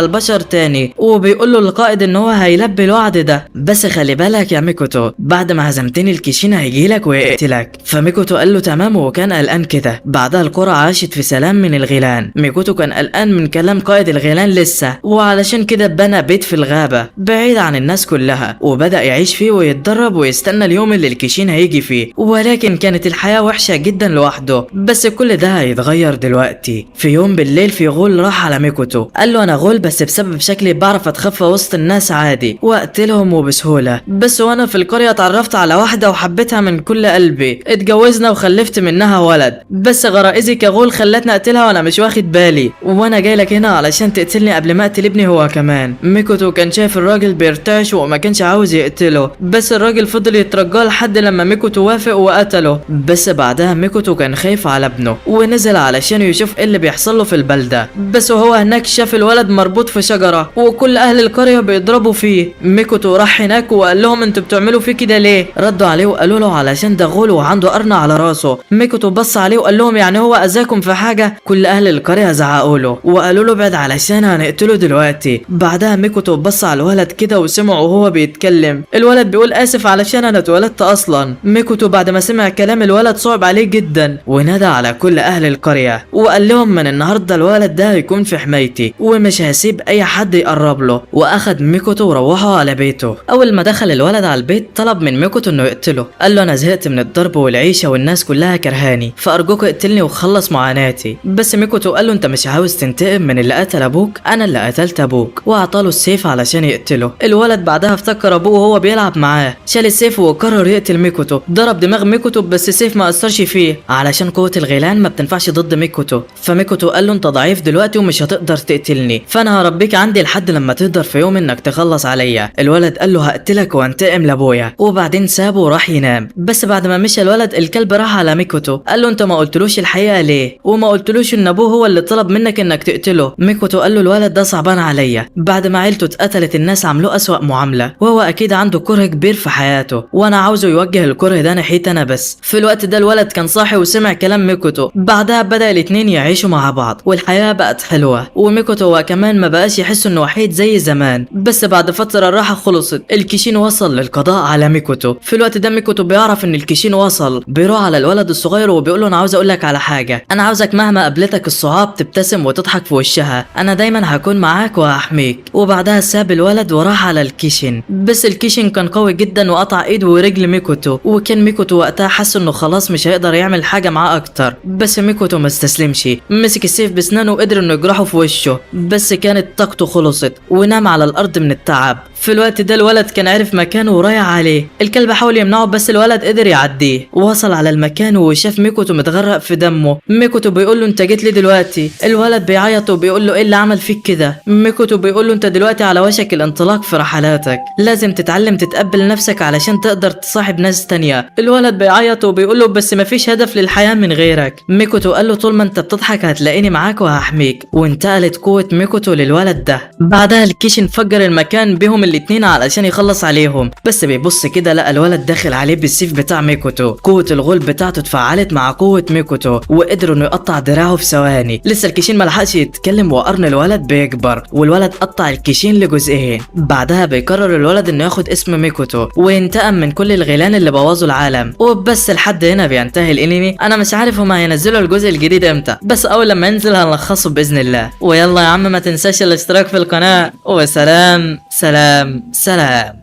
البشر تاني، وبيقول له القائد ان هو هيلبي الوعد ده، بس خلي بالك يا ميكوتو بعد ما هزمتني الكيشين هيجيلك ويقتلك. فميكوتو قال له تمام وكان قلقان كده. بعدها القرى عاشت في سلام من الغيلان. ميكوتو كان قلقان من كلام قائد الغيلان لسه، وعلشان كده بنى بيت في الغابة بعيد عن الناس كلها، وبدأ يعيش فيه ويتدرب ويستنى اليوم اللي الكيشين هيجي فيه. ولكن كانت الحياة وحشة جدا لوحده، بس كل ده هيتغير دلوقتي. في يوم بالليل في غول راح على ميكوتو، قال له انا غول بس بسبب شكلي بعرف اتخفى وسط الناس عادي واقتلهم وبسهولة، بس وانا في القرية اتعرفت على واحدة وحبيتها من كل قلبي، اتجوزنا وخلفت منها ولد، بس غرائزي كغول خلتني اقتلها وانا مش واخد بالي، وانا جاي لك هنا علشان تقتلني قبل ما اقتل ابني هو كمان. ميكوتو كان شايف الراجل بيرتعش وما كانش عاوز يقتله، بس الراجل فضل يترجاه لحد لما ميكوتو وافق وقتله. بس بعدها ميكوتو كان خايف على ابنه ونزل علشان يشوف ايه اللي بيحصل له في البلدة، بس وهو هناك شاف الولد مربوط في شجرة وكل اهل القرية بيضربوا فيه. ميكوتو راح هناك وقال لهم انتوا بتعملوا فيه كده ليه؟ ردوا عليه وقالوا له علشان ده غول وعنده قرن على راسه. ميكوتو بص عليه وقال لهم يعني هو اذاكم في حاجة؟ كل اهل القرية زعقوا له وقالوا له ابعد علشان هنقتله دلوقتي. بعدها ميكوتو بص على الولد كده وسمعه وهو بيتكلم، الولد بيقول اسف علشان انا اتولدت اصلا. ميكوتو بعد ما سمع كلام الولد صعب عليه جدا ونادى على كل اهل القرية وقال لهم من النهارده الولد ده هيكون في حمايتي ومش هسيب اي حد يقرب له. واخد ميكوتو وروحه على بيته. اول ما دخل الولد على البيت طلب من ميكوتو انه يقتله، قال له انا زهقت من الضرب والعيشه والناس كلها كرهاني، فارجوك اقتلني وخلص معاناتي. بس ميكوتو قال له انت مش عاوز تنتقم من اللي قتل ابوك؟ انا اللي قتلت ابوك، واعطاله السيف علشان يقتله. الولد بعدها افتكر ابوه وهو بيلعب معاه، شال السيف وقرر يقتل ميكوتو. ضرب دماغ ميكوتو بس السيف ما اثرش فيه علشان قوة الغيلان ما بتنفعش ضد ميكوتو. فميكوتو قال له انت ضعيف دلوقتي ومش هتقدر تقتلني، فانا هربيك عندي لحد لما تقدر في يوم انك تخلص عليا. الولد قال له هقتلك وانتقم لابويا، وبعدين سابه وراح ينام. بس بعد ما مشى الولد الكلب راح على ميكوتو قال له انت ما قلتلوش الحقيقة ليه؟ وما قلتلوش ان ابوه هو اللي طلب منك انك تقتله؟ ميكوتو قال له الولد ده صعبان عليا، بعد ما عيلته اتقتلت الناس عملوه اسوأ معاملة، وهو اكيد عنده كره كبير في حياته، وانا عاوزه يوجه الكره ده ناحيتي انا بس. في الوقت ده الولد كان صاحي وسمع كلام ميكوتو. بعدها بدأ الاتنين يعيشوا مع بعض والحياة بقت حلوة، وميكوتو هو كمان ما بقاش يحس انه وحيد زي زمان. بس بعد فترة الراحة خلصت، الكيشين وصل للقضاء على ميكوتو. في الوقت ده ميكوتو بيعرف ان الكيشين وصل، بيروح على الولد الصغير وبيقول له انا عاوز اقول لك على حاجة، انا عاوزك مهما قابلتك الصعاب تبتسم وتضحك في وشها، انا دايما هكون معاك وهحميك. وبعدها ساب الولد وراح على الكيشين، بس الكيشين كان قوي جدا وقطع ايده ورجل ميكوتو، وكان ميكوتو وقتها حس انه خلاص مش هيقدر يعمل حاجة معاه اكتر. بس ميكوتو ما استسلمش، مسك السيف بسنانه وقدر انه يجرحه في وشه، بس كانت طاقته خلصت ونام على الارض من التعب. في الوقت ده الولد كان عرف مكانه ورايح عليه، الكلب حاول يمنعه بس الولد قدر يعديه. وصل على المكان وشاف ميكوتو متغرق في دمه. ميكوتو بيقول له انت جيت لي دلوقتي؟ الولد بيعيط وبيقول له ايه اللي عمل فيك كده؟ ميكوتو بيقول له انت دلوقتي على وشك الانطلاق في رحلاتك، لازم تتعلم تتقبل نفسك علشان تقدر تصاحب ناس تانية. الولد بيعيط وبيقول له بس مفيش هدف للحياة من غيرك. ميكوتو قال له طول ما انت بتضحك هتلاقيني معاك وهحميك. وانتقلت قوة ميكوتو للولد ده. بعدها الكيشن فجر المكان بيهم الاتنين علشان يخلص عليهم، بس بيبص كده لقى الولد داخل عليه بالسيف بتاع ميكوتو. قوة الغول بتاعته اتفعلت مع قوة ميكوتو، وقدر انه يقطع دراعه في ثواني. لسه الكيشين ما لحقش يتكلم وقرن الولد بيكبر، والولد قطع الكيشين لجزئين. بعدها بيقرر الولد انه ياخد اسم ميكوتو وينتقم من كل الغيلان اللي بوظوا العالم. وبس لحد هنا بينتهي الانمي. انا مش عارف هما هينزلوا الجزء الجديد امتى، بس اول لما ينزل هنلخصه باذن الله. ويلا يا عم ما تنساش الاشتراك في القناة، وسلام سلام سلام.